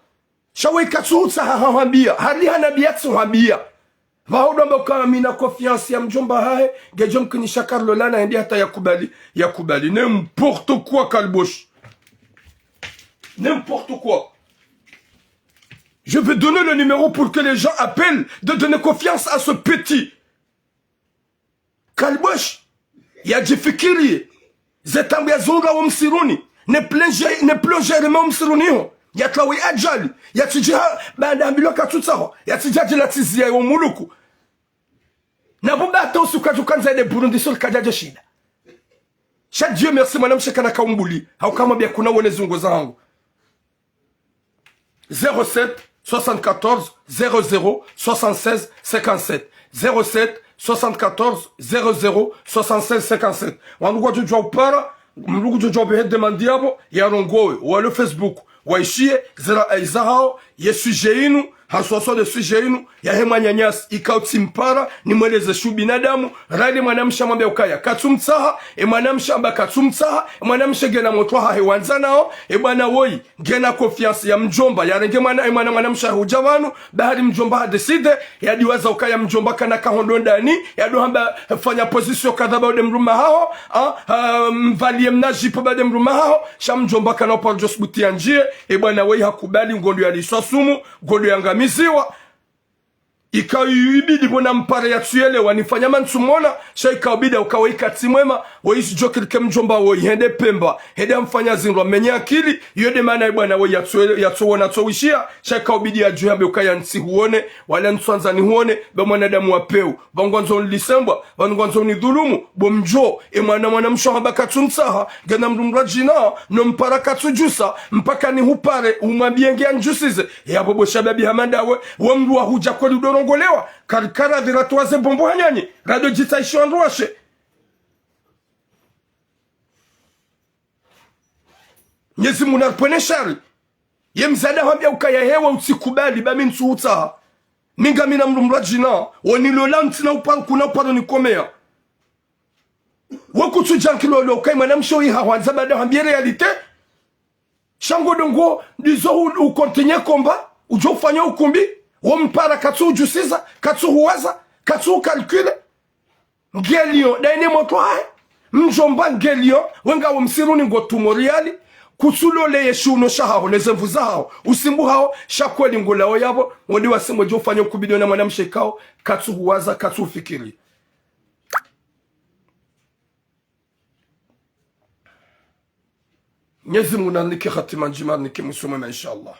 Sha we katsuhutsaha hahwambia. Hali hanambia tsuhwambia. Pvaho ndo amba uka amina confiance ya mdjomba hahe, ngedjo mkinisha karlo lana hende hata yakubali, yakubali. N'importe quoi, Kalbosh. N'importe quoi. Je vais donner le numéro pour que les gens appellent de donner confiance à ce petit. Kalbosh, yadjifikiri, ze tambu yazunga wo msiruni, ne plonge, ne plonge reme wo msiruni ho, yatlawe ajali, yatsidjiha, baanda hambilwa katsutsaho, yatsidjadjila tsiziya yo muluku. Na buba hata usiku kadjukandza de Burundi sur kadjadje shinda. Sha Dieu merci, mwanamshe kana kaumbuli, hauka mwambia kuna wone zungo zangu. Zéro sept, soixante-quatorze, zéro zéro, soixante-seize, cinquante-sept. zéro sept, soixante-quatorze, zéro zéro, soixante-seize, cinquante-sept. Wandru kwadjodjuwa upara, mndru kudjodjuwa behe demande yapvo, yarongowe, walo Facebook, waishiye, zera aiza hawo, ye sujet inu, haswaswa le sujet inu, yahe mwananyasi, ikao tsimpara, nimweleze shu binadamu, rali mwanamshe amwambia ukaya, katsumtsaha, e mwanamshe amba katsumtsaha, e mwanamshe ngena motro hahe wandzanao, e bwana woyi, ngena confiance ya mdjomba, yarenge mwana, e mwana, mwanamshe hudja pvanu, bahari mdjomba hadécidé, yadiwaza ukaya mdjomba kana kahondo ndani, yado hamba fanya position kadha ba ode mdrume haho, ah, ah, mvalie mna jupe ba ode mdrume haho, sha mdjomba kana uparo djo subuti yandjiye, e bwana woyi hakubali, ngondo yaliswa sumu, ngondo yangamiziwa. Ikao ibidi pvo nampare yatsuyelewa, nifanya mantsumona, sha ikao bidi ukao ikatsi mwema, woyi sidjokirike mdjomba woyi, hende Pemba, hende amfanya zindru, amenye akili, iyo de mana e bwana woyi yatsuwele-, yatsuwona tsowishiya, sha ikao bidi yadjuwe hambe ukaya ntsihuone, wala ntswandza nihuone, ba mwanadamu wa pewu, ba ngwandzo nilise mbwa, ba ngwandzo nidhulumu, bo mdjo, e mwana mwanamshe hamba katsumtsaha, ngena mdru mradjina, no mpara katsudjusa, mpaka nihupare, umwambie nge yandjusize, yapvo bo shababi hama ndawe, wo mndru wahudja kweli udorongolewa, karikara dhira tuwaze bombo hanyanyi, rado djitsa ishi wandru washe. Mnyezi Mungu naripvwene shari. Ye mzada hwambia ukaya hewa utsikubali, ba mi ntsuhutsaha. Mi ngamina mdru mradjina, wonilola ntsina upa-, kuna uparo nikomeya. Wo kutsudja nkilolo, ukayi mwanamshe oyi hahwandza bada hwambie réalité. Sha ngo dongo, ndizo u-, ucontinuer combat, udjo ufanya ukumbi, wo mpara katsu udjusiza, katsu huwaza, katsu ucalculer. Nge lion, daine motro hahe. Mdjomba nge lion, wenga wo msiruni ngo tumo riali, kutsulole ye shiuno shahaho, ne zemvu zahaho, usimbu haho, sha kweli ngolao yapvo, ngodi wasimbu djo ufanya ukumbi ndo na mwanamshe ikao, katsu huwaza, katsu ufikiri. Mnyezi Mungu narinike hatima ndjema, narinike mwiso mwema, inshallah.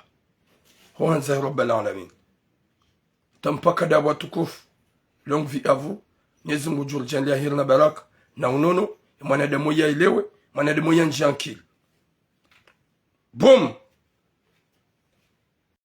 Ho handza ya Rabbal Alamin. Tampaka dabo watukufu. Longue vie à vous. Mnyezi Mungu ngudjo ridjaanlia heri na baraka. Na unono, e mwanadamu ya elewe, mwanadamu ya ndjie ankili. Boom.